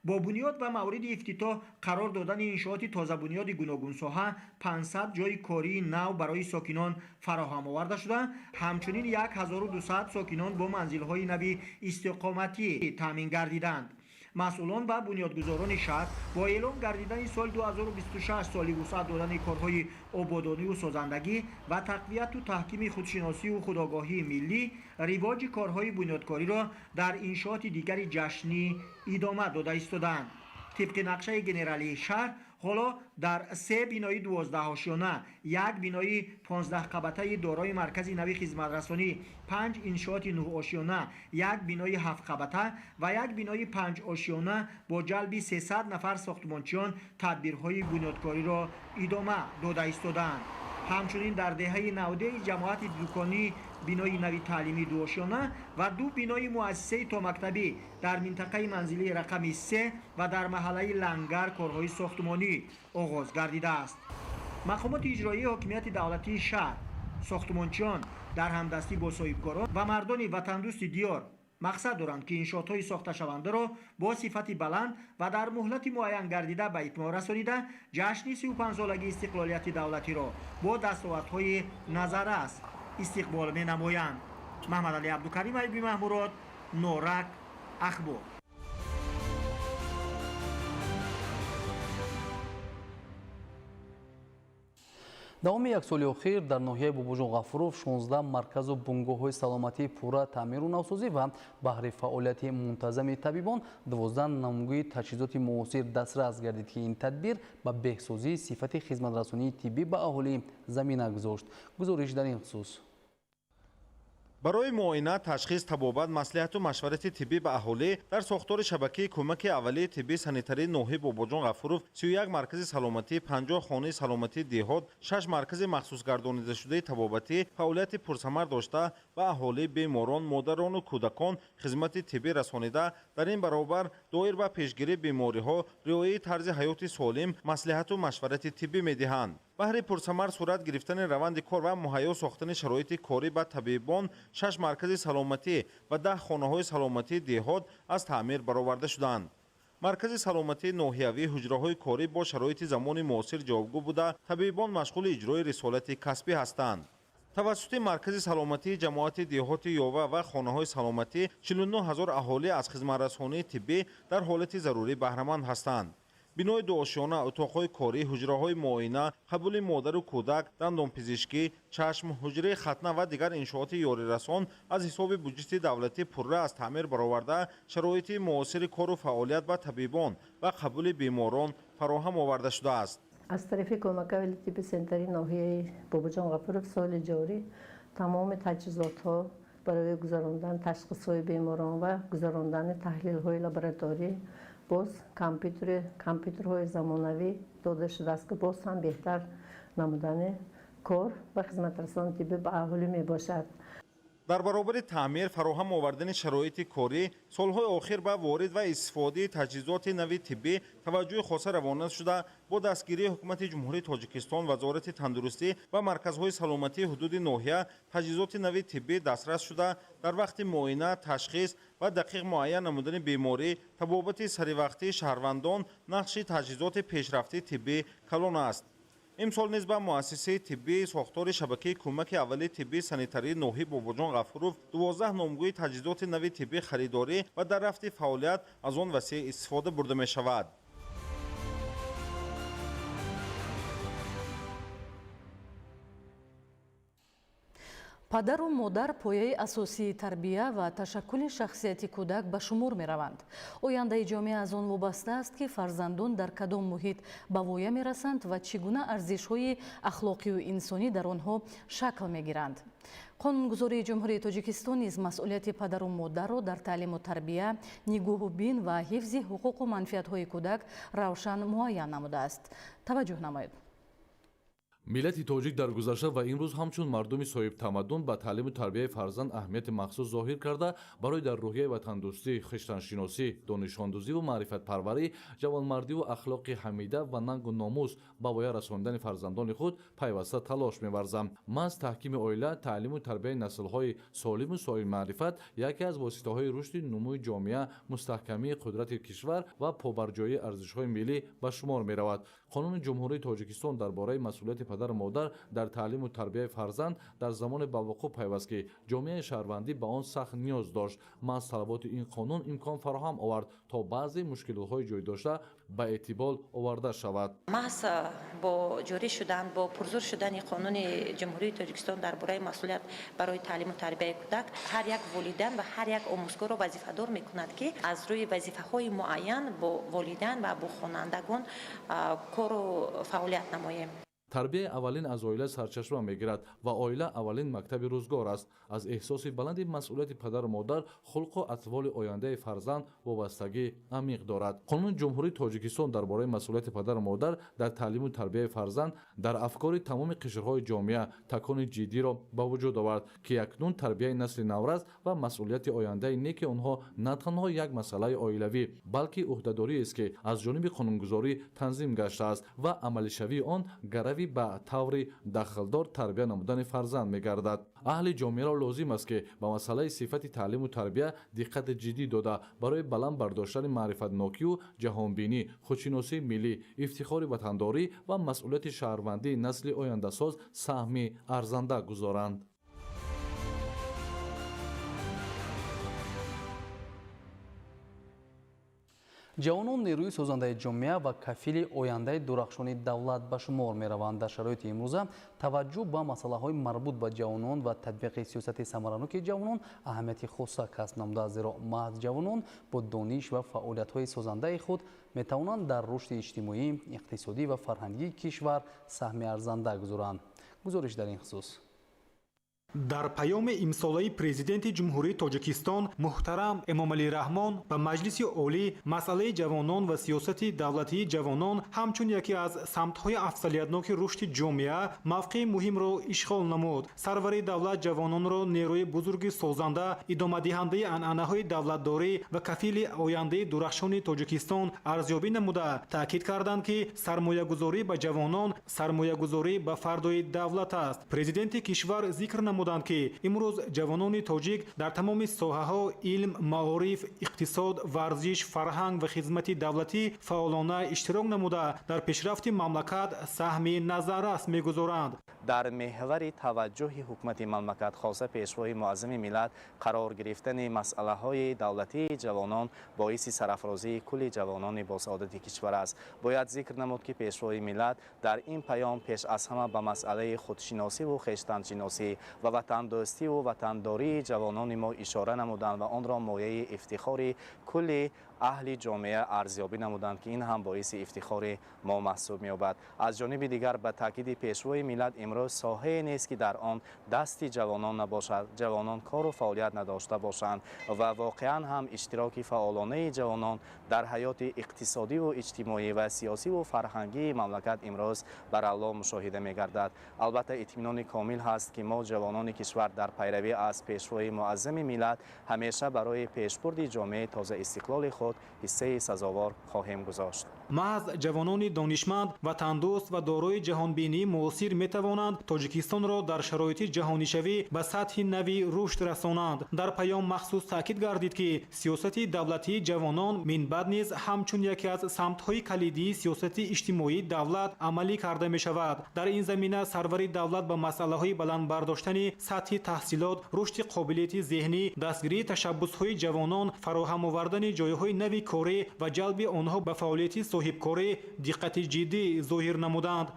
U: Бо бунёд ва мавриди ифтитоҳ қарор додани иншооти тозабунёди гуногунсоҳа 500 ҷойи кории нав барои сокинон фароҳам оварда шуда, ҳамчунин 1200 сокинон бо манзилҳои нави истиқоматӣ таъмин гардиданд. Масъулон ва бунёдгузорони шаҳр бо эълон гардидани соли 2026 соли вусъат додани корҳои ободониву созандагӣ ва тақвияту таҳкими худшиносию худогоҳии миллӣ ривоҷи корҳои бунёдкориро дар иншооти дигари ҷашнӣ идома дода истодаанд. Тибқи нақшаи генералии шаҳр ҳоло дар 3 бинои 12-ошёна, 1 бинои 15-қабатаи дорои маркази нави хизматрасонӣ, 5 иншооти 9-ошёна, 1 бинои 7-қабата ва 1 бинои 5-ошёна бо ҷалби 300 нафар сохтмончиён тадбирҳои бунёдкориро идома дода истодаанд. Ҳамчунин дар деҳаи навдеи ҷамоати дуконӣ бинои нави таълимии 2-ошёна ва 2 бинои муассисаи томактабӣ дар минтақаи манзилии рақами 3 ва дар маҳаллаи Лангар корҳои сохтмонӣ оғоз гардидааст. Мақомоти иҷроии ҳокимияти давлатии шаҳр, сохтмончиён дар ҳамдастӣ бо соҳибкорон ва мардони ватандӯсти диёр мақсад доранд, ки иншоотҳои сохташавандаро бо сифати баланд ва дар муҳлати муайян гардида ба итмом расонида ҷашни 35-солагии истиқлолияти давлатиро бо дастовардҳои назаррас истиқбол менамоянд. Маҳмадалӣ Абдукарим, Аюби Маҳмурод, Норак, Ахбор.
H: Давоми як соли охир дар ноҳияи Бобоҷон Ғафуров 16 марказу бунгоҳҳои саломатии пурра таъмиру навсозӣ ва баҳри фаъолияти мунтазами табибон 12 намугӯи таҷҳизоти муосир дастрас гардид, ки ин тадбир ба беҳсозии сифати хизматрасонии тиббӣ ба аҳолӣ замина гузошт. Гузориш дар ин хусус.
B: Барои муоина, ташхис, табобат, маслиҳату машварати тиббӣ ба аҳолӣ дар сохтори шабакаи кӯмаки аввалии тиббии санитарии ноҳияи Бобоҷон Ғафуров 31 маркази саломатӣ, 50 хонаи саломатии деҳот, 6 маркази махсусгардонидашудаи табобатӣ фаъолияти пурсамар дошта ба аҳолӣ, беморон, модарону кӯдакон хизмати тиббӣ расонида, дар ин баробар доир ба пешгирии бемориҳо, риояи тарзи ҳаёти солим, маслиҳату машварати тиббӣ медиҳанд. Баҳри пурсамар сурат гирифтани раванди кор ва муҳайё сохтани шароити корӣ ба табибон 6 маркази саломатӣ ва 10 хонаҳои саломатии деҳот аз таъмир бароварда шуданд. Маркази саломатии ноҳиявӣ ҳуҷраҳои корӣ бо шароити замони муосир ҷавобгӯ буда, табибон машғули иҷрои рисолати касбӣ ҳастанд. Тавассути маркази саломатии ҷамоати деҳоти Ёва ва хонаҳои саломатӣ 49 ҳазор аҳолӣ аз хизматрасонии тиббӣ дар ҳолати зарурӣ баҳраманд ҳастанд. Бинои дуошёна, утоқҳои корӣ, ҳуҷраҳои муоина, қабули модару кӯдак, дандонпизишкӣ, чашм, ҳуҷраи хатна ва дигар иншооти ёрирасон аз ҳисоби буҷети давлатӣ пурра аз таъмир бароварда, шароити муосири кору фаъолият ба табибон ва қабули беморон фароҳам оварда шудааст.
V: Аз тарафи кӯмаки аввали тибби санитарии ноҳияи Бобоҷон Ғафуров соли ҷорӣ тамоми таҷҳизотҳо барои гузарондан ташхисҳои беморон ва гузарондани таҳлилҳои лабораторӣ боз компютерҳои замонавӣ дода шудааст, ки боз ҳам беҳтар намудани кор ва хизматрасонии тиббӣ ба аҳолӣ мебошад.
B: Дар баробари таъмир фароҳам овардани шароити корӣ, солҳои охир ба ворид ва истифодаи таҷҳизоти нави тиббӣ таваҷҷӯҳи хоса равона шуда, бо дастгирии ҳукумати Ҷумҳурии Тоҷикистон, Вазорати тандурустӣ ва марказҳои саломатии ҳудуди ноҳия таҷҳизоти нави тиббӣ дастрас шуда, дар вақти муоина, ташхис ва дақиқ муайян намудани беморӣ, табобати саривақтии шаҳрвандон нақши таҷҳизоти пешрафтии тиббӣ калон аст. Имсол низ ба муассисаи тиббии сохтори шабакаи кӯмаки аввалии тиббии санитарии ноҳияи Бобоҷон Ғафуров 12 номгӯи таҷҳизоти нави тиббӣ харидорӣ ва дар рафти фаъолият аз он васеъ истифода бурда мешавад.
G: Падару модар пояи асосии тарбия ва ташаккули шахсияти кӯдак ба шумор мераванд. Ояндаи ҷомеа аз он вобаста аст, ки фарзандон дар кадом муҳит ба воя мерасанд ва чӣ гуна арзишҳои ахлоқию инсонӣ дар онҳо шакл мегиранд. Қонунгузории Ҷумҳурии Тоҷикистон низ масъулияти падару модарро дар таълиму тарбия, нигоҳубин ва ҳифзи ҳуқуқу манфиатҳои кӯдак равшан муайян намудааст. Таваҷҷӯҳ намоед.
W: Миллати тоҷик дар гузашта ва имрӯз ҳамчун мардуми соҳибтамаддун ба таълиму тарбияи фарзанд аҳамияти махсус зоҳир карда, барои дар рӯҳияи ватандӯстӣ, хештаншиносӣ, донишондӯзиву маърифатпарварӣ, ҷавонмардиву ахлоқи ҳамида ва нангу номус ба воя расондани фарзандони худ пайваста талош меварзанд. Маҳз таҳкими оила, таълиму тарбияи наслҳои солиму соҳибмаърифат яке аз воситаҳои рушди нумӯи ҷомеа, мустаҳкамии қудрати кишвар ва побарҷоии арзишҳои миллӣ ба шумор меравад. Қонуни Ҷумҳурии Тоҷикистон дар бораи масъулияти падару модар дар таълиму тарбияи фарзанд дар замоне ба вуқӯъ пайваст, ки ҷомеаи шаҳрвандӣ ба он сахт ниёз дошт. Маҳз талаботи ин қонун имкон фароҳам овард, то баъзе мушкилотҳои ҷой дошта ба эътибол оварда шавад.
A: Маҳз бо ҷорӣ шудан, бо пурзур шудани қонуни Ҷумҳурии Тоҷикистон дар бораи масъулият барои таълиму тарбияи кӯдак, ҳар як волидан ва ҳар як омӯзгорро вазифадор мекунад, ки аз рӯи вазифаҳои муайян бо волидан ва бо хонандагон кору фаъолият намоем.
W: Тарбияи аввалин аз оила сарчашма мегирад ва оила аввалин мактаби рӯзгор аст. Аз эҳсоси баланди масъулияти падару модар хулқу атволи ояндаи фарзанд вобастагӣ амиқ дорад. Қонуни Ҷумҳурии Тоҷикистон дар бораи масъулияти падару модар дар таълиму тарбияи фарзанд дар афкори тамоми қишрҳои ҷомеа такони ҷиддиро ба вуҷуд овард, ки акнун тарбияи насли наврас ва масъулияти ояндаи неки онҳо на танҳо як масъалаи оилавӣ, балки ӯҳдадориест, ки аз ҷониби қонунгузорӣ танзим гаштааст ва амалишавии он гарави ба таври дахлдор тарбия намудани фарзанд мегардад. Аҳли ҷомеаро лозим аст, ки ба масъалаи сифати таълиму тарбия диққати ҷиддӣ дода, барои баланд бардоштани маърифатнокию ҷаҳонбинӣ, худшиносии миллӣ, ифтихори ватандорӣ ва масъулияти шаҳрвандии насли ояндасоз саҳми арзанда гузоранд.
H: Ҷавонон нерӯи созандаи ҷомеа ва кафили ояндаи дурахшони давлат ба шумор мераванд. Дар шароити имрӯза таваҷҷӯҳ ба масъалаҳои марбут ба ҷавонон ва татбиқи сиёсати самараноки ҷавонон аҳамияти хоса касб намудааст, зеро маҳз ҷавонон бо дониш ва фаъолиятҳои созандаи худ метавонанд дар рушди иҷтимоӣ, иқтисодӣ ва фарҳангии кишвар саҳми арзанда гузоранд. Гузориш дар ин хусус.
E: Дар паёми имсолаи Президенти Ҷумҳурии Тоҷикистон муҳтарам Эмомалӣ Раҳмон ба Маҷлиси Олӣ масъалаи ҷавонон ва сиёсати давлатии ҷавонон ҳамчун яке аз самтҳои афзалиятноки рушди ҷомеа мавқеи муҳимро ишғол намуд. Сарвари давлат ҷавононро нерӯи бузурги созанда, идомадиҳандаи анъанаҳои давлатдорӣ ва кафили ояндаи дурахшони Тоҷикистон арзёбӣ намуда, таъкид карданд, ки сармоягузорӣ ба ҷавонон сармоягузорӣ ба фардои давлат аст. Президенти кишвар зикр намуданд, ки имрӯз ҷавонони тоҷик дар тамоми соҳаҳо илм, маориф, иқтисод, варзиш, фарҳанг ва хизмати давлатӣ фаъолона иштирок намуда, дар пешрафти мамлакат саҳми назаррас мегузоранд.
F: Дар меҳвари таваҷҷӯҳи ҳукумати мамлакат, хоса Пешвои муаззами миллат, қарор гирифтани масъалаҳои давлатии ҷавонон боиси сарафрозии кулли ҷавонони босаодати кишвар аст. Бояд зикр намуд, ки Пешвои миллат дар ин паём пеш аз ҳама ба масъалаи худшиносиву хештаншиносӣ ва ватандӯстиву ватандории ҷавонони мо ишора намуданд ва онро мояи ифтихори кулли аҳли ҷомеа арзёбӣ намуданд, ки ин ҳам боиси ифтихори мо маҳсуб меёбад. Аз ҷониби дигар, ба таъкиди Пешвои миллат, имрӯз соҳае нест, ки дар он дасти ҷавонон набошад, ҷавонон кору фаъолият надошта бошанд ва воқеан ҳам иштироки фаъолонаи ҷавонон дар ҳаёти иқтисодиву иҷтимоӣ ва сиёсиву фарҳангии мамлакат имрӯз баралло мушоҳида мегардад. Албатта, итминони комил ҳаст, ки мо ҷавонони кишвар дар пайравӣ аз Пешвои муаззами миллат ҳамеша барои пешбурди ҷомеаи тозаистиқлоли худ ҳиссаи сазовор хоҳем гузошт.
E: Маҳз ҷавонони донишманд, ватандӯст ва дорои ҷаҳонбинии муосир метавонанд Тоҷикистонро дар шароити ҷаҳонишавӣ ба сатҳи нави рушд расонанд. Дар паём махсус таъкид гардид, ки сиёсати давлатии ҷавонон минбаъд низ ҳамчун яке аз самтҳои калидии сиёсати иҷтимоии давлат амалӣ карда мешавад. Дар ин замина сарвари давлат ба масъалаҳои баланд бардоштани сатҳи таҳсилот, рушди қобилияти зеҳнӣ, дастгирии ташаббусҳои ҷавонон, фароҳам овардани ҷойҳои нави корӣ ва ҷалби онҳо ба фаъолияти соҳибкорӣ диққати ҷиддӣ зоҳир намуданд.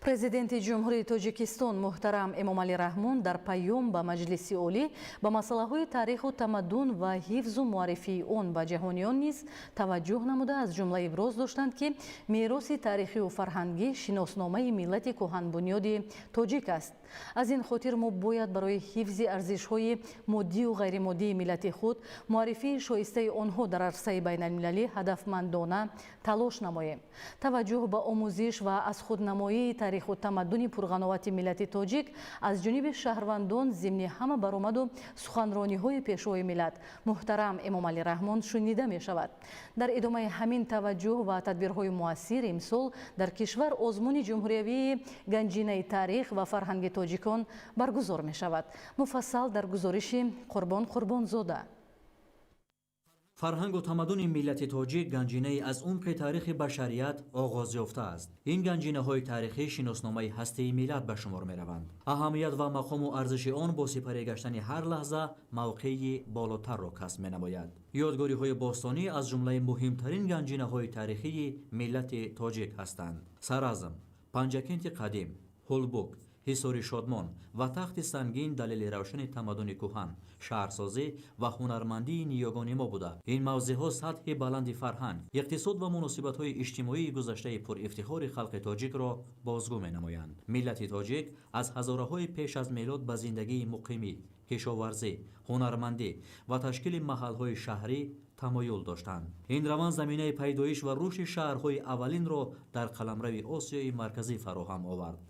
G: Президенти Ҷумҳурии Тоҷикистон муҳтарам Эмомалӣ Раҳмон дар паём ба Маҷлиси Олӣ ба масъалаҳои таъриху тамаддун ва ҳифзу муаррифии он ба ҷаҳониён низ таваҷҷӯҳ намуда, аз ҷумла иброз доштанд, ки мероси таърихию фарҳангӣ шиносномаи миллати кӯҳанбунёди тоҷик аст. Аз ин хотир мо бояд барои ҳифзи арзишҳои моддию ғайримоддии миллати худ, муаррифии шоистаи онҳо дар арсаи байналмилалӣ ҳадафмандона талош намоем. Таваҷҷӯҳ ба омӯзиш ва аз худнамоии таъриху тамаддуни пурғановати миллати тоҷик аз ҷониби шаҳрвандон зимни ҳама баромаду суханрониҳои пешвои миллат муҳтарам Эмомалӣ Раҳмон шунида мешавад. Дар идомаи ҳамин таваҷҷӯҳ ва тадбирҳои муассир имсол дар кишвар озмуни ҷумҳуриявии ганҷинаи таърих ва фарҳанги тоҷикон баргузор мешавад. Муфассал дар гузориши Қурбон Қурбонзода.
C: Фарҳангу тамаддуни миллати тоҷик ганҷинаи аз умқи таърихи башарият оғоз ёфтааст. Ин ганҷинаҳои таърихӣ шиносномаи ҳастии миллат ба шумор мераванд. Аҳамият ва мақому арзиши он бо сипарӣ гаштани ҳар лаҳза мавқеи болотарро касб менамояд. Ёдгориҳои бостонӣ аз ҷумлаи муҳимтарин ганҷинаҳои таърихии миллати тоҷик ҳастанд. Саразм, Панҷакенти қадим, Ҳулбук, Ҳисори Шодмон ва Тахти Сангин далели равшани тамаддуни кӯҳан, шаҳрсозӣ ва ҳунармандии ниёгони мо буда. Ин мавзеъҳо сатҳи баланди фарҳанг, иқтисод ва муносибатҳои иҷтимоии гузаштаи пурифтихори халқи тоҷикро бозгӯ менамоянд. Миллати тоҷик аз ҳазораҳои пеш аз мелод ба зиндагии муқимӣ, кишоварзӣ, ҳунармандӣ ва ташкили маҳалҳои шаҳрӣ тамоюл доштанд. Ин раванд заминаи пайдоиш ва рушди шаҳрҳои аввалинро дар қаламрави Осиёи Марказӣ фароҳам овард.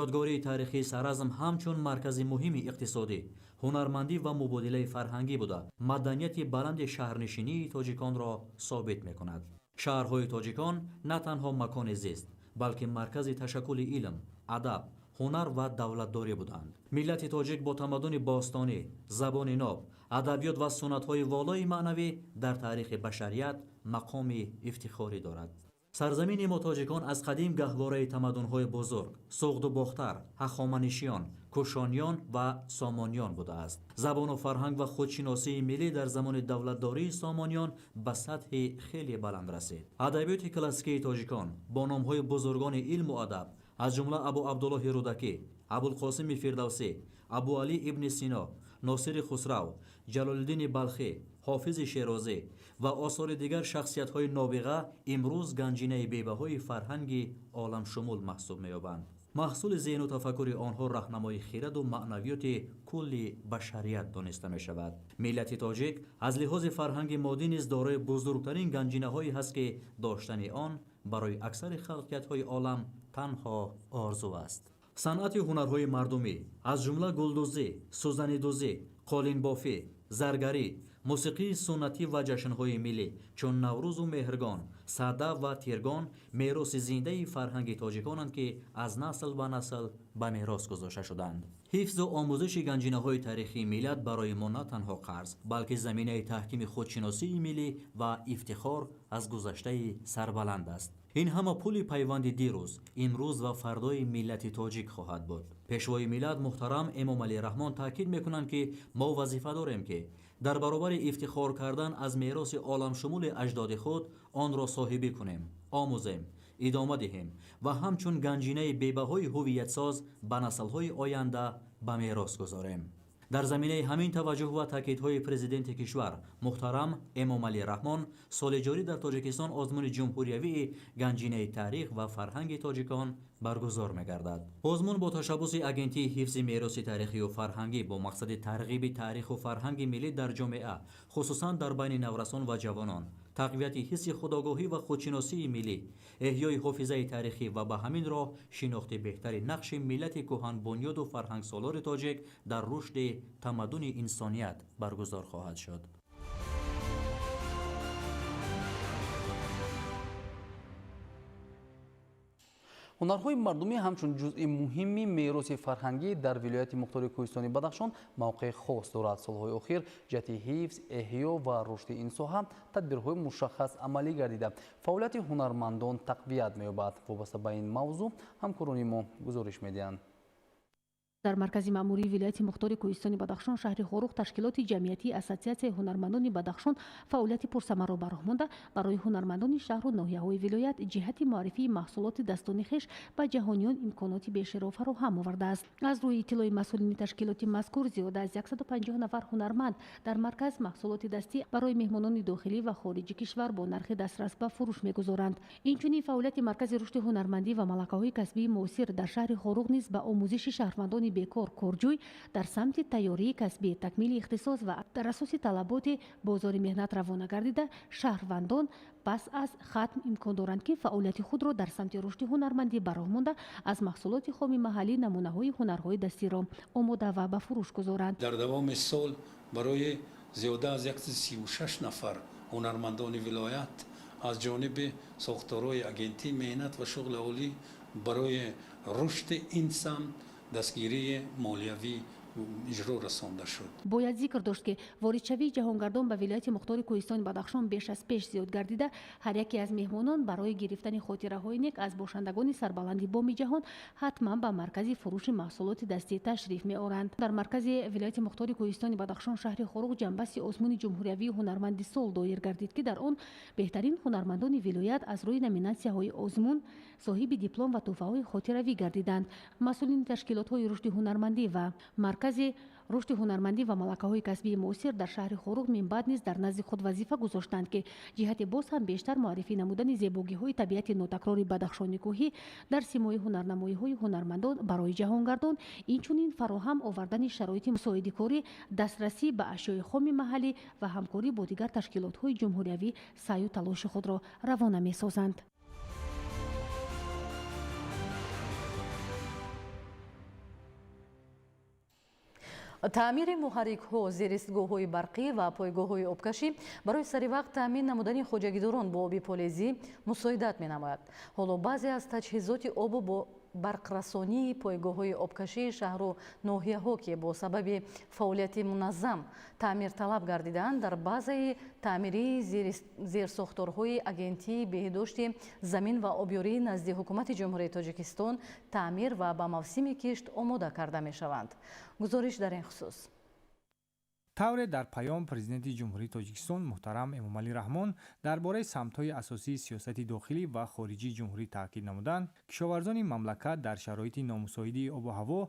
C: Ёдгории таърихии Саразм ҳамчун маркази муҳими иқтисодӣ, ҳунармандӣ ва мубодилаи фарҳангӣ буда, маданияти баланди шаҳрнишинии тоҷиконро собит мекунад. Шаҳрҳои тоҷикон на танҳо макони зист, балки маркази ташаккули илм, адаб, ҳунар ва давлатдорӣ буданд. Миллати тоҷик бо тамаддуни бостонӣ, забони ноб, адабиёт ва суннатҳои волои маънавӣ дар таърихи башарият мақоми ифтихорӣ дорад. Сарзамини мо тоҷикон аз қадим гаҳвораи тамаддунҳои бузург Суғду Бохтар, Ҳахоманишиён, Кушониён ва Сомониён будааст. Забону фарҳанг ва худшиносии миллӣ дар замони давлатдории Сомониён ба сатҳи хеле баланд расид. Адабиёти классикии тоҷикон бо номҳои бузургони илму адаб, аз ҷумла Абу Абдуллоҳи Рӯдакӣ, Абулқосими Фирдавсӣ, Абуалӣ ибни Сино, Носири Хусрав, Ҷалолиддини Балхӣ, Ҳофизи Шерозӣ ва осори дигар шахсиятҳои нобиға имрӯз ганҷинаи бебаҳои фарҳанги оламшумул маҳсуб меёбанд. Маҳсули зеҳну тафаккури онҳо раҳнамои хираду маънавиёти кулли башарият дониста мешавад. Миллати тоҷик аз лиҳози фарҳанги моддӣ низ дорои бузургтарин ганҷинаҳое ҳаст, ки доштани он барои аксари халқиятҳои олам танҳо орзу аст. Санъати ҳунарҳои мардумӣ, аз ҷумла гулдӯзӣ, сӯзанидӯзӣ, қолинбофӣ, заргарӣ, мусиқии суннатӣ ва ҷашнҳои миллӣ чун Наврӯзу Меҳргон, Сада ва Тиргон мероси зиндаи фарҳанги тоҷиконанд, ки аз насл ба насл ба мерос гузошта шуданд. Ҳифзу омӯзиши ганҷинаҳои таърихии миллат барои мо на танҳо қарз, балки заминаи таҳкими худшиносии миллӣ ва ифтихор аз гузаштаи сарбаланд аст. Ин ҳама пули пайванди дирӯз, имрӯз ва фардои миллати тоҷик хоҳад буд. Пешвои миллат муҳтарам Эмомалӣ Раҳмон таъкид мекунанд, ки мо вазифа дорем, ки дар баробари ифтихор кардан аз мероси оламшумули аҷдоди худ онро соҳибӣ кунем, омӯзем, идома диҳем ва ҳамчун ганҷинаи бебаҳои ҳувиятсоз ба наслҳои оянда ба мерос гузорем. Дар заминаи ҳамин таваҷҷӯҳ ва таъкидҳои президенти кишвар муҳтарам Эмомалӣ Раҳмон соли ҷорӣ дар Тоҷикистон озмуни ҷумҳуриявии ганҷинаи таърих ва фарҳанги тоҷикон баргузор мегардад. Озмун бо ташаббуси Агентии ҳифзи мероси таърихию фарҳангӣ бо мақсади тарғиби таъриху фарҳанги миллӣ дар ҷомеа, хусусан дар байни наврасон ва ҷавонон, тақвияти ҳисси худогоҳӣ ва худшиносии миллӣ, эҳёи ҳофизаи таърихӣ ва ба ҳамин роҳ шинохти беҳтари нақши миллати кӯҳанбунёду фарҳангсолори тоҷик дар рушди тамаддуни инсоният баргузор хоҳад шуд.
H: Ҳунарҳои мардумӣ ҳамчун ҷузъи муҳими мероси фарҳангӣ дар вилояти мухтори Кӯҳистони Бадахшон мавқеи хос дорад. Солҳои охир ҷиҳати ҳифз, эҳё ва рушди ин соҳа тадбирҳои мушаххас амалӣ гардида, фаъолияти ҳунармандон тақвият меёбад. Вобаста ба ин мавзӯъ ҳамкорони мо гузориш медиҳанд.
I: Дар маркази маъмурии вилояти мухтори Кӯҳистони Бадахшон, шаҳри Хоруғ, ташкилоти ҷамъиятии Ассотсиатсияи ҳунармандони Бадахшон фаъолияти пурсамарро ба роҳ монда, барои ҳунармандони шаҳру ноҳияҳои вилоят ҷиҳати муаррифии маҳсулоти дастони хеш ба ҷаҳониён имконоти бешеро фароҳам овардааст. Аз рӯи иттилои масъулини ташкилоти мазкур, зиёда аз 150 нафар ҳунарманд дар марказ маҳсулоти дастӣ барои меҳмонони дохилӣ ва хориҷи кишвар бо нархи дастрас ба фурӯш мегузоранд. Инчунин фаъолияти маркази рушди ҳунармандӣ ва малакаҳои касбии муосир дар шаҳри Хоруғ низ ба омӯзиши шаҳрвандони бекор корҷӯй дар самти тайёрии касбӣ, такмили ихтисос ва дар асоси талаботи бозори меҳнат равона гардида, шаҳрвандон пас аз хатм имкон доранд, ки фаъолияти худро дар самти рушди ҳунармандӣ ба роҳ монда, аз маҳсулоти хоми маҳаллӣ намунаҳои ҳунарҳои дастиро омода ва ба фурӯш гузоранд.
K: Дар давоми сол барои зиёда аз 136 нафар ҳунармандони вилоят аз ҷониби сохторҳои Агентии меҳнат ва шуғли олӣ барои рушди ин самт дастгирии молиявӣ иҷро расонда шуд.
I: Бояд зикр дошт, ки воридшавии ҷаҳонгардон ба вилояти мухтори Кӯҳистони Бадахшон беш аз пеш зиёд гардида, ҳар яке аз меҳмонон барои гирифтани хотираҳои нек аз бошандагони сарбаланди боми ҷаҳон ҳатман ба маркази фурӯши маҳсулоти дастӣ ташриф меоранд. Дар маркази вилояти мухтори Кӯҳистони Бадахшон, шаҳри Хоруғ, ҷанбасти озмуни ҷумҳуриявии ҳунарманди сол доир гардид, ки дар он беҳтарин ҳунармандони вилоят аз рӯи номинатсияҳои озмун соҳиби диплом ва тӯҳфаҳои хотиравӣ гардиданд. Масъулини ташкилотҳои рушди ҳунармандӣ ва маркази рушди ҳунармандӣ ва малакаҳои касбии муосир дар шаҳри Хоруғ минбаъд низ дар назди худ вазифа гузоштанд, ки ҷиҳати боз ҳам бештар муаррифӣ намудани зебогиҳои табиати нотакрори Бадахшони кӯҳӣ дар симои ҳунарнамоиҳои ҳунармандон барои ҷаҳонгардон, инчунин фароҳам овардани шароити мусоиди корӣ, дастрасӣ ба ашёи хоми маҳаллӣ ва ҳамкорӣ бо дигар ташкилотҳои ҷумҳуриявӣ саъю талоши худро равона месозанд.
G: Таъмири муҳаррикҳо, зеристгоҳҳои барқӣ ва пойгоҳҳои обкашӣ барои саривақт таъмин намудани хоҷагидорон бо оби полезӣ мусоидат менамояд. Ҳоло баъзе аз таҷҳизоти обу бо барқрасонии пойгоҳҳои обкашии шаҳру ноҳияҳо, ки бо сабаби фаъолияти муназзам таъмирталаб гардидаанд, дар базаи таъмирии зерсохторҳои Агентии беҳдошти замин ва обёрии назди Ҳукумати Ҷумҳурии Тоҷикистон таъмир ва ба мавсими кишт омода карда мешаванд. Гузориш дар ин хусус.
J: Тавре дар паём Президенти Ҷумҳурии Тоҷикистон муҳтарам Эмомалӣ Раҳмон дар бораи самтҳои асосии сиёсати дохилӣ ва хориҷии ҷумҳурӣ таъкид намуданд, кишоварзони мамлакат дар шароити номусоиди обу ҳаво,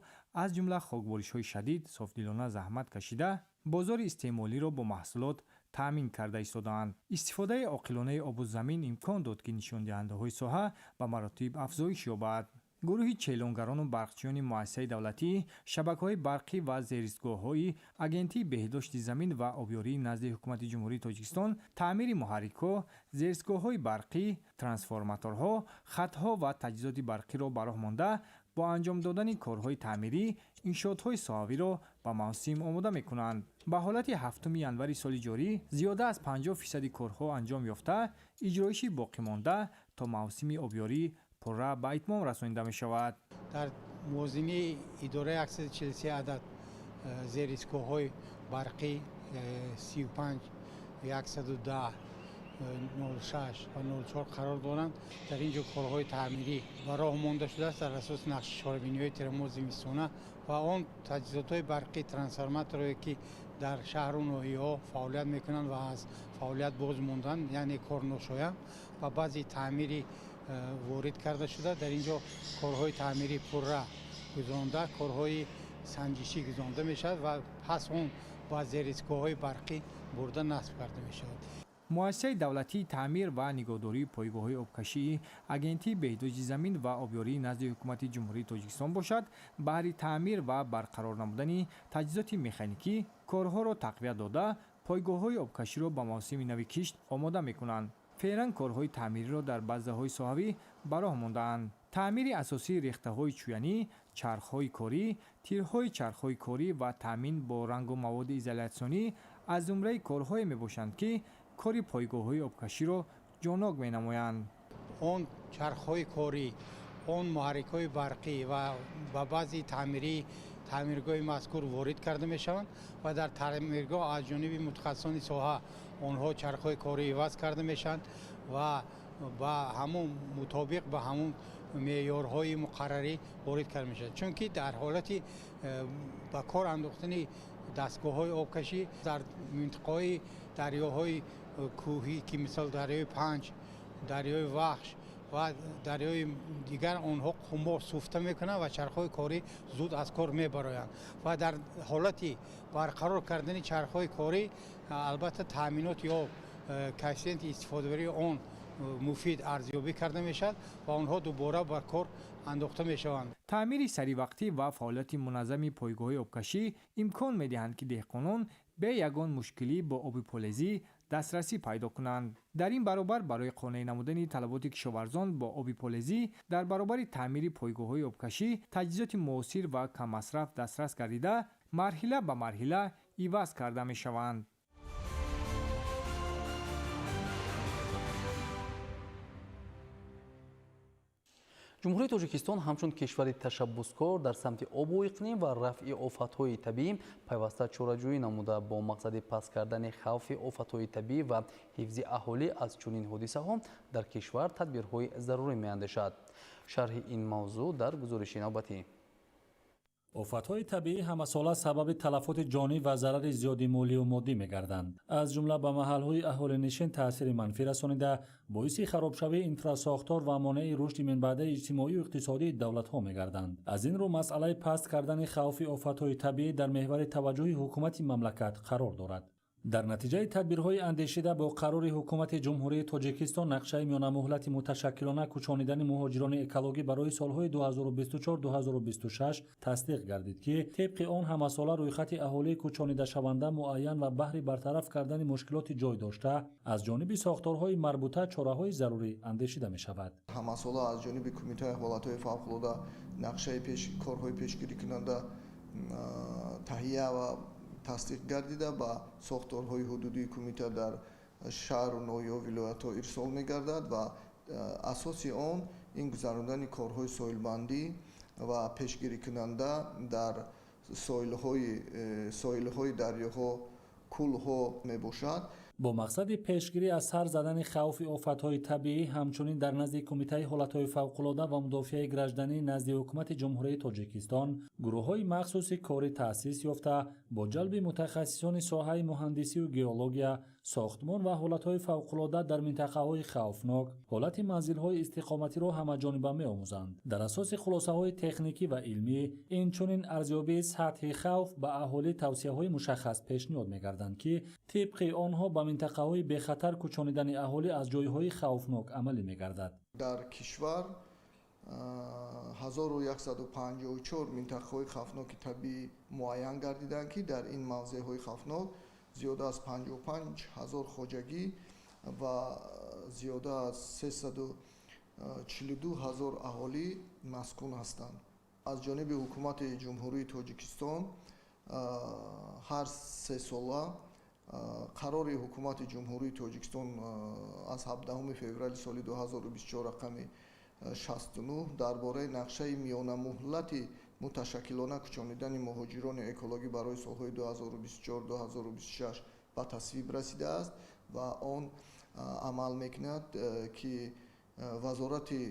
J: аз ҷумла хокборишҳои шадид, софдилона заҳмат кашида, бозори истеъмолиро бо маҳсулот таъмин карда истодаанд. Истифодаи оқилонаи обу замин имкон дод, ки нишондиҳандаҳои соҳа ба маротиб афзоиш ёбад. Гурӯҳи челонгарону барқчиёни муассисаи давлатӣ, шабакаҳои барқӣ ва зеристгоҳҳои Агентии беҳдошти замин ва обёрии назди Ҳукумати Ҷумҳурии Тоҷикистон таъмири муҳаррикҳо, зеристгоҳҳои барқӣ, трансформаторҳо, хатҳо ва таҷҳизоти барқиро ба роҳ монда, бо анҷом додани корҳои таъмирӣ иншоотҳои соҳавиро ба мавсим омода мекунанд. Ба ҳолати 7 январи соли ҷорӣ зиёда аз 50% корҳо анҷом ёфта, иҷроиши боқимонда то мавсими обёрӣ пурра ба итмом расонида мешавад.
L: Дар мувозини идора 143 адад зеристгоҳҳои барқӣ 35, 110, 06 ва 04 қарор доранд. Дар ин ҷо корҳои таъмирӣ ба роҳ монда шудааст дар асоси нақши чорабиниҳои тирамоҳ зимистона ва он таҷҳизотҳои барқӣ, трансформаторҳое, ки дар шаҳру ноҳияҳо фаъолият мекунанд ва аз фаъолият боз монданд, яъне корношоям, ба баъзи таъмири ворид карда шуда. Дар ин ҷо корҳои таъмирӣ пурра гузаронда, корҳои санҷишӣ гузаронда мешавад ва пас он ба зеристгоҳҳои барқӣ бурда насб карда мешавад.
J: Муассисаи давлатии таъмир ва нигоҳдории пойгоҳҳои обкашии Агентии беҳдошти замин ва обёрии назди Ҳукумати Ҷумҳурии Тоҷикистон бошад, баҳри таъмир ва барқарор намудани таҷҳизоти механикӣ корҳоро тақвият дода, пойгоҳҳои обкаширо ба мавсими нави кишт омода мекунанд. Феълан корҳои таъмириро дар базаҳои соҳавӣ ба роҳ мондаанд. Таъмири асосии рехтаҳои чӯянӣ, чархҳои корӣ, тирҳои чархҳои корӣ ва таъмин бо рангу маводи изолятсионӣ аз зумраи корҳое мебошанд, ки кори пойгоҳҳои обкаширо ҷоннок менамоянд.
L: Он чархҳои корӣ, он муҳаррикҳои барқӣ ва ба баъзи таъмиргоҳи мазкур ворид карда мешаванд ва дар таъмиргоҳ аз ҷониби мутахассисони соҳа онҳо чархҳои корӣ иваз карда мешаванд ва ба ҳамун мутобиқ ба ҳамун меъёрҳои муқаррарӣ ворид карда мешавад. Чунки дар ҳолати ба кор андохтани дастгоҳҳои обкашӣ дар минтақаҳои дарёҳои кӯҳӣ, ки мисол дарёи Панҷ, дарёи Вахш ва дарёи дигар, онҳо қумбо суфта мекунанд ва чархҳои корӣ зуд аз кор мебароянд. Ва дар ҳолати барқарор кардани чархҳои корӣ албатта таъминоти об, коэффисиенти истифодабарии он муфид арзёбӣ карда мешавад ва онҳо дубора ба кор андохта мешаванд.
J: Таъмири саривақтӣ ва фаъолияти муназзами пойгоҳҳои обкашӣ имкон медиҳанд, ки деҳқонон бе ягон мушкилӣ бо оби полезӣ дастрасӣ пайдо кунанд. Дар ин баробар барои қонеъ намудани талаботи кишоварзон бо оби полезӣ дар баробари таъмири пойгоҳҳои обкашӣ таҷҳизоти муосир ва каммасраф дастрас гардида, марҳила ба марҳила иваз карда мешаванд.
H: Ҷумҳурии Тоҷикистон ҳамчун кишвари ташаббускор дар самти обу иқлим ва рафъи офатҳои табиӣ пайваста чораҷӯӣ намуда, бо мақсади паст кардани хавфи офатҳои табиӣ ва ҳифзи аҳолӣ аз чунин ҳодисаҳо дар кишвар тадбирҳои зарурӣ меандешад. Шарҳи ин мавзӯъ дар гузориши навбатӣ.
D: Офатҳои табиӣ ҳамасола сабаби талафоти ҷонӣ ва зарари зиёди молию моддӣ мегарданд. Аз ҷумла ба маҳалҳои аҳолинишин таъсири манфӣ расонида, боиси харобшавии инфрасохтор ва монеи рушди минбаъдаи иҷтимоию иқтисодии давлатҳо мегарданд. Аз ин рӯ масъалаи паст кардани хавфи офатҳои табиӣ дар меҳвари таваҷҷӯҳи ҳукумати мамлакат қарор дорад. Дар натиҷаи тадбирҳои андешида бо қарори ҳукумати Ҷумҳурии Тоҷикистон нақшаи миёнамуҳлати муташаккилона кӯчонидани муҳоҷирони экологӣ барои солҳои 2024-2026 тасдиқ гардид, ки тибқи он ҳамасола рӯйхати аҳолии кӯчонидашаванда муайян ва баҳри бартараф кардани мушкилоти ҷой дошта аз ҷониби сохторҳои марбута чораҳои зарурӣ андешида мешавад.
M: Ҳамасола аз ҷониби Кумитаи ҳолатҳои фавқулода нақшаи корҳои пешгирикунанда таҳия ва тасдиқ гардида ба сохторҳои ҳудудии кумита дар шаҳру ноҳияҳо, вилоятҳо ирсол мегардад ва асоси он ин гузарондани корҳои соҳилбандӣ ва пешгирикунанда дар соҳилҳои дарёҳо, кӯлҳо мебошад.
D: Бо мақсади пешгирӣ аз сар задани хавфи офатҳои табиӣ, ҳамчунин дар назди Кумитаи ҳолатҳои фавқулода ва мудофиаи гражданӣ назди Ҳукумати Ҷумҳурии Тоҷикистон гурӯҳҳои махсуси корӣ таъсис ёфта, бо ҷалби мутахассисони соҳаи муҳандисию геология, сохтмон ва ҳолатҳои фавқулода дар минтақаҳои хавфнок ҳолати манзилҳои истиқоматиро ҳамаҷониба меомӯзанд. Дар асоси хулосаҳои техникӣ ва илмӣ, инчунин арзёбии сатҳи хавф ба аҳолӣ тавсияҳои мушаххас пешниҳод мегарданд, ки тибқи онҳо ба минтақаҳои бехатар кӯчонидани аҳолӣ аз ҷойҳои хавфнок амалӣ мегардад.
M: Дар кишвар 1154 минтақаҳои хавфноки табиӣ муайян гардиданд, ки дар ин мавзеъҳои хавфнок зиёда аз 55 ҳазор хоҷагӣ ва зиёда аз 342 ҳазор аҳолӣ маскун ҳастанд. Аз ҷониби Ҳукумати Ҷумҳурии Тоҷикистон ҳар сесола қарори Ҳукумати Ҷумҳурии Тоҷикистон аз 17 феврали соли 2024 рақами 69 дар бораи нақшаи миёнамуҳлати муташаккилона кӯчонидани муҳоҷирони экологӣ барои солҳои 2024-2026 ба тасвиб расидааст ва он амал мекунад, ки Вазорати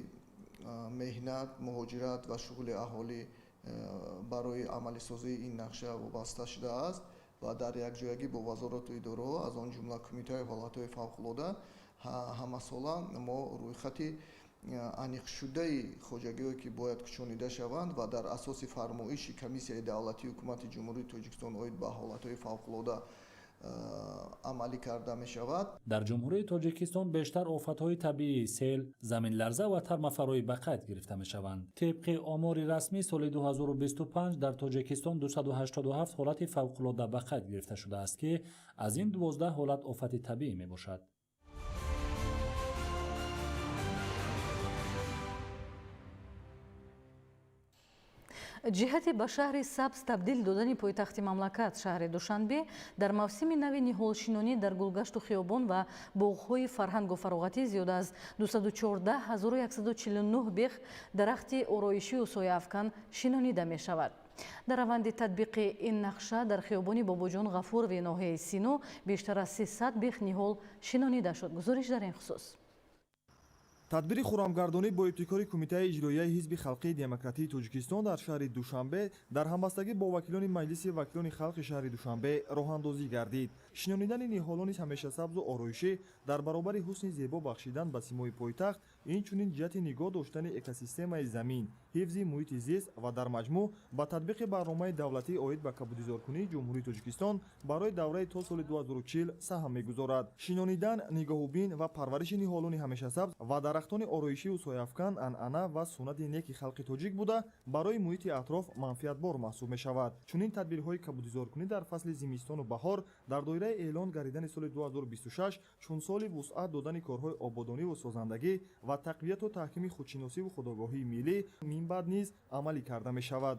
M: меҳнат, муҳоҷират ва шуғли аҳолӣ барои амалисозии ин нақша вобаста шудааст ва дар якҷоягӣ бо вазорату идораҳо, аз он ҷумла Кумитаи ҳолатҳои фавқулода, ҳамасола мо рӯйхати аниқшудаи хоҷагиҳое, ки бояд кӯчонида шаванд ва дар асоси фармоиши Комиссияи давлатии Ҳукумати Ҷумҳурии Тоҷикистон оид ба ҳолатҳои фавқулода амалӣ карда мешавад.
D: Дар Ҷумҳурии Тоҷикистон бештар офатҳои табиӣ сел, заминларза ва тармафароӣ ба қайд гирифта мешаванд. Тибқи омори расмӣ соли 2025 дар Тоҷикистон 287 ҳолати фавқулода ба қайд гирифта шудааст, ки аз ин 12 ҳолат офати табиӣ мебошад.
G: Ҷиҳати ба шаҳри сабз табдил додани пойтахти мамлакат шаҳри Душанбе дар мавсими нави ниҳолшинонӣ дар гулгашту хиёбон ва боғҳои фарҳангу фароғатӣ зиёда аз 214149 бех дарахти ороишию сояафкан шинонида мешавад. Дар раванди татбиқи ин нақша дар хиёбони Бобоҷон Ғафурови ноҳияи Сино бештар аз 300 бех ниҳол шинонида шуд. Гузориш дар ин хусус.
T: Тадбири хуррамгардонӣ бо ибтикори Кумитаи иҷроияи Ҳизби халқии демократии Тоҷикистон дар шаҳри Душанбе дар ҳамбастагӣ бо вакилони Маҷлиси вакилони халқи шаҳри Душанбе роҳандозӣ гардид. Шинонидани ниҳолони ҳамешасабзу ороишӣ дар баробари ҳусни зебо бахшидан ба симои пойтахт, инчунин ҷиҳати нигоҳ доштани экосистемаи замин, ҳифзи муҳити зист ва дар маҷмӯъ ба татбиқи барномаи давлатӣ оид ба кабудизоркунии Ҷумҳурии Тоҷикистон барои давраи то соли 2040 саҳм мегузорад. Шинонидан, нигоҳубин ва парвариши ниҳолони ҳамешасабз ва дарахтони ороишию сояафкан анъана ва суннати неки халқи тоҷик буда, барои муҳити атроф манфиатбор маҳсуб мешавад. Чунин тадбирҳои кабудизоркунӣ дар фасли зимистону баҳор дар доираи эълон гардидани соли 2026 чун соли вусъат додани корҳои ободониву созандагӣ ва тақвияту таҳкими худшиносиву худогоҳии миллӣ минбаъд низ амалӣ карда мешавад.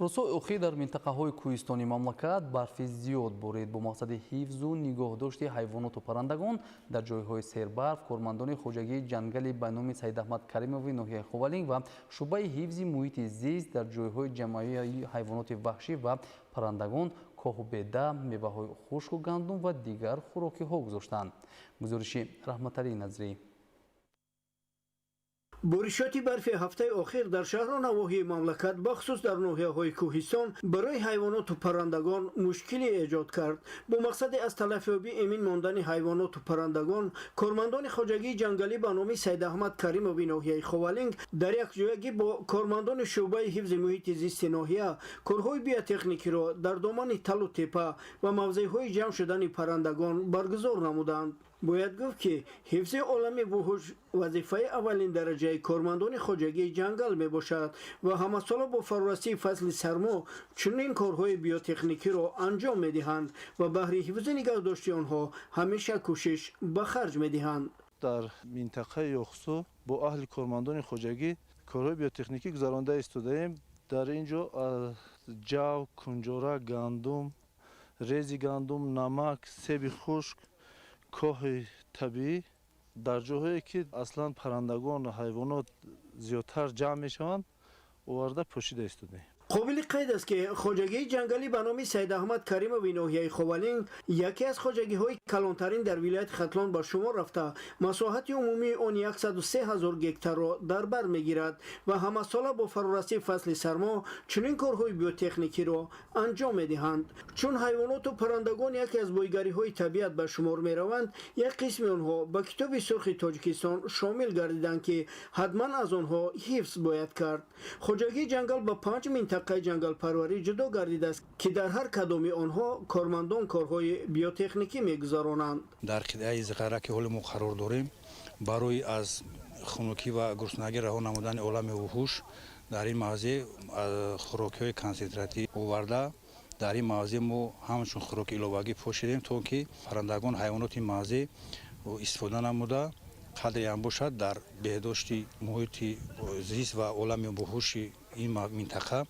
H: Рӯзҳои охир дар минтақаҳои кӯҳистони мамлакат барфи зиёд борид. Бо мақсади ҳифзу нигоҳдошти ҳайвоноту паррандагон дар ҷойҳои сербарф кормандони хоҷагии ҷангали ба номи Саидаҳмад Каримови ноҳияи Ховалинг ва шӯъбаи ҳифзи муҳити зист дар ҷойҳои ҷамъавии ҳайвоноти ваҳшӣ ва паррандагон коҳу беда, меваҳои хушку гандум ва дигар хӯрокиҳо гузоштанд. Гузориши Раҳматалӣ Назрӣ.
N: Боришоти барфи ҳафтаи охир дар шаҳру навоҳии мамлакат, бахусус дар ноҳияҳои кӯҳистон, барои ҳайвоноту паррандагон мушкиле эҷод кард. Бо мақсади аз талафёбӣ эмин мондани ҳайвоноту паррандагон, кормандони хоҷагии ҷангалӣ ба номи Саидаҳмад Каримови ноҳияи Ховалинг дар якҷоягӣ бо кормандони шӯъбаи ҳифзи муҳити зисти ноҳия корҳои биотехникиро дар домани талу тепа ва мавзеъҳои ҷамъ шудани паррандагон баргузор намуданд. Бояд гуфт, ки ҳифзи олами вуҳуш вазифаи аввалин дараҷаи кормандони хоҷагии ҷангал мебошад ва ҳамасола бо фарорасии фасли сармо чунин корҳои биотехникиро анҷом медиҳанд ва баҳри ҳифзи нигаҳдошти онҳо ҳамеша кӯшиш ба харҷ медиҳанд.
O: Дар минтақаи Ёхсу бо аҳли кормандони хоҷагӣ корҳои биотехникӣ гузаронда истодаем. Дар ин ҷо ҷав, кунҷора, гандум, рези гандум, намак, себи хушк, коҳи табиӣ дар ҷоҳое ки аслан паррандагон ва ҳайвонот зиёдтар ҷамъ мешаванд, оварда пӯшида истодаем.
N: Қобили қайд аст, ки хоҷагии ҷангалӣ ба номи Саидаҳмад Каримови ноҳияи Ховалинг яке аз хоҷагиҳои калонтарин дар вилояти Хатлон ба шумор рафта, масоҳати умумии он 103 ҳазор гектарро дар бар мегирад ва ҳамасола бо фарорасии фасли сармо чунин корҳои биотехникиро анҷом медиҳанд. Чун ҳайвоноту паррандагон яке аз бойгариҳои табиат ба шумор мераванд, як қисми онҳо ба Китоби сурхи Тоҷикистон шомил гардиданд, ки ҳатман аз онҳо ҳифз бояд кард. Хоҷагии ҷангал ба 5 минтақаи ҷангалпарварӣ ҷудо гардидааст, ки дар ҳар кадоми онҳо кормандон корҳои биотехникӣ мегузаронанд.
Q: Дар қитъаи Зиғара, ки ҳоло мо қарор дорем, барои аз хунукӣ ва гурснагӣ раҳо намудани олами вуҳуш дар ин мавзеъ хӯрокиҳои консентратӣ оварда, дар ин мавзеъ мо ҳамчун хӯроки иловагӣ пошидем, то ки паррандагон, ҳайвоноти мавзеъ истифода намуда, қадре ҳам бошад, дар беҳдошти муҳити зист ва олами вуҳуши ин минтақа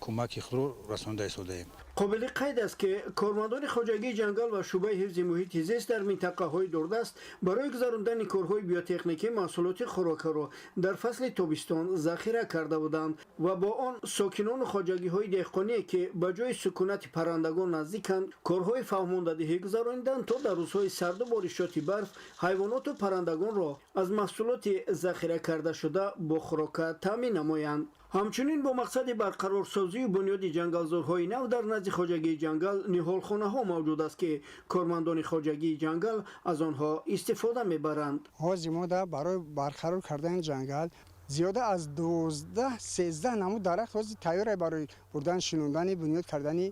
Q: кӯмаки худро расонида истодаем.
N: Қобили қайд аст, ки кормандони хоҷагии ҷангал ва шӯъбаи ҳифзи муҳити зист дар минтақаҳои дурдаст барои гузарондани корҳои биотехникӣ маҳсулоти хӯрокаро дар фасли тобистон захира карда буданд ва бо он сокинону хоҷагиҳои деҳқоние, ки ба ҷои сукунати паррандагон наздиканд, корҳои фаҳмондадиҳӣ гузарониданд, то дар рӯзҳои сарду боришоти барф ҳайвоноту паррандагонро аз маҳсулоти захира кардашуда бо хӯрока таъмин намоянд. Ҳамчунин бо мақсади барқарорсозию бунёди ҷангалзорҳои нав дар назди хоҷагии ҷангал ниҳолхонаҳо мавҷуд аст, ки кормандони хоҷагии ҷангал аз онҳо истифода мебаранд.
X: Ҳозир мо барои барқарор кардани ҷангал зиёда аз 12-13 намуд дарахт ҳозир тайёр барои бурдан, шинондани, бунёд кардани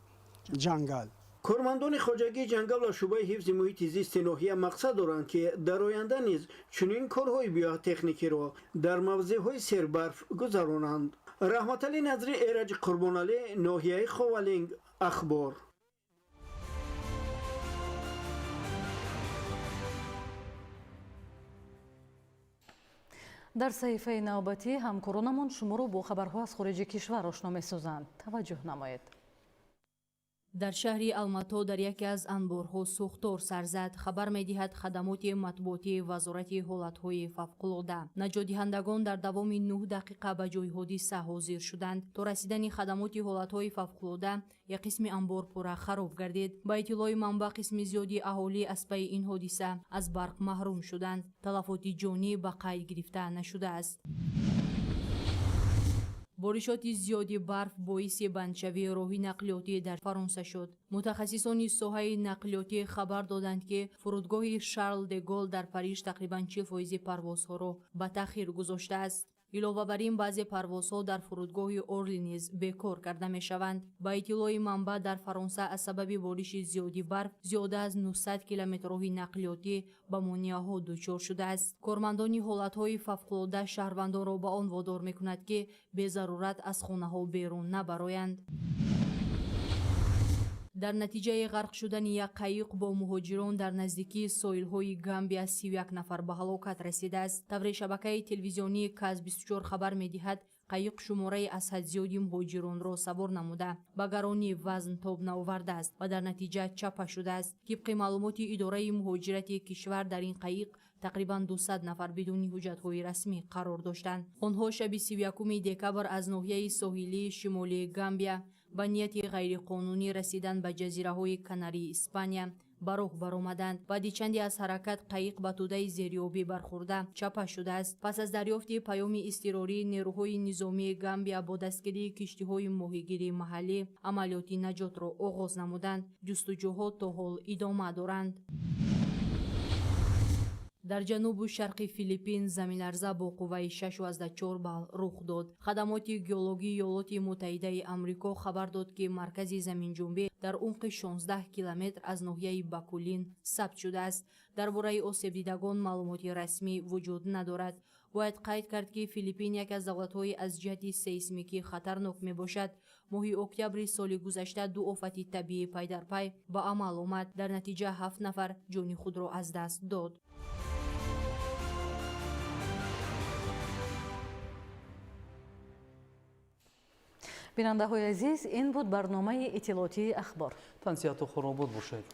X: ҷангал.
N: Кормандони хоҷагии ҷангал ва шӯъбаи ҳифзи муҳити зисти ноҳия мақсад доранд, ки дар оянда низ чунин корҳои биотехникиро дар мавзеъҳои сербарф гузаронанд. Раҳматалӣ Назрӣ, Эраҷи Қурбоналӣ, ноҳияи Ховалинг, Ахбор.
G: Дар саҳифаи навбатӣ ҳамкоронамон шуморо бо хабарҳо аз хориҷи кишвар ошно месозанд. Таваҷҷӯҳ намоед.
Y: Дар шаҳри Алмато дар яке аз анборҳо сӯхтор сар зад, хабар медиҳад хадамоти матбуотии Вазорати ҳолатҳои фавқулода. Наҷотдиҳандагон дар давоми 9 дақиқа ба ҷои ҳодиса ҳозир шуданд. То расидани хадамоти ҳолатҳои фавқулода як қисми анбор пурра хароб гардид. Ба иттилои манбаъ, қисми зиёди аҳолӣ аз пайи ин ҳодиса аз барқ маҳрум шуданд. Талафоти ҷонӣ ба қайд гирифта нашудааст. Боришоти зиёди барф боиси бандшавии роҳи нақлиётӣ дар Фаронса шуд. Мутахассисони соҳаи нақлиётӣ хабар доданд, ки фурудгоҳи Шарл де Гол дар Париж тақрибан 40% парвозҳоро ба таъхир гузоштааст. Илова бар ин, баъзе парвозҳо дар фурудгоҳи Орли низ бекор карда мешаванд. Ба иттилои манбаъ, дар Фаронса аз сабаби бориши зиёди барф зиёда аз 900 километр роҳи нақлиётӣ ба монеаҳо дучор шудааст. Кормандони ҳолатҳои фавқулода шаҳрвандонро ба он водор мекунад, ки безарурат аз хонаҳо берун набароянд. Дар натиҷаи ғарқ шудани як қайиқ бо муҳоҷирон дар наздикии соҳилҳои Гамбия 31 нафар ба ҳалокат расидааст. Тавре шабакаи телевизионии КАЗ 24 хабар медиҳад, Қайиқ шумораи аз ҳад зиёди муҳоҷиронро савор намуда, ба гаронии вазн тоб наовардааст ва дар натиҷа чапа шудааст. Тибқи маълумоти идораи муҳоҷирати кишвар, дар ин қайиқ тақрибан 200 нафар бидуни ҳуҷҷатҳои расмӣ қарор доштанд. Онҳо шаби 31 декабр аз ноҳияи соҳилии шимолии Гамбия ба нияти ғайриқонунӣ расидан ба ҷазираҳои Канарии Испания ба роҳ баромаданд. Баъди чанде аз ҳаракат қайиқ ба тӯдаи зериобӣ бархӯрда чапа шудааст. Пас аз дарёфти паёми изтирорӣ, нерӯҳои низомии Гамбия бо дастгирии киштиҳои моҳигирии маҳаллӣ амалиёти наҷотро оғоз намуданд. Ҷустуҷӯҳо то ҳол идома доранд. Дар ҷанубу шарқи Филиппин заминларза бо қувваи 6,4 балл рух дод. Хадамоти геологии Иёлоти Муттаҳидаи Амрико хабар дод, ки маркази заминҷунбӣ дар умқи 16 километр аз ноҳияи Бакулин сабт шудааст. Дар бораи осебдидагон маълумоти расмӣ вуҷуд надорад. Бояд қайд кард, ки Филиппин яке аз давлатҳои аз ҷиҳати сейсмикӣ хатарнок мебошад. Моҳи октябри соли гузашта ду офати табиӣ пайдарпай ба амал омад. Дар натиҷа 7 нафар ҷони худро аз даст дод.
G: Бинандаҳои азиз, ин буд барномаи иттилоотии Ахбор.
H: Тансиҳату хурробод бошед.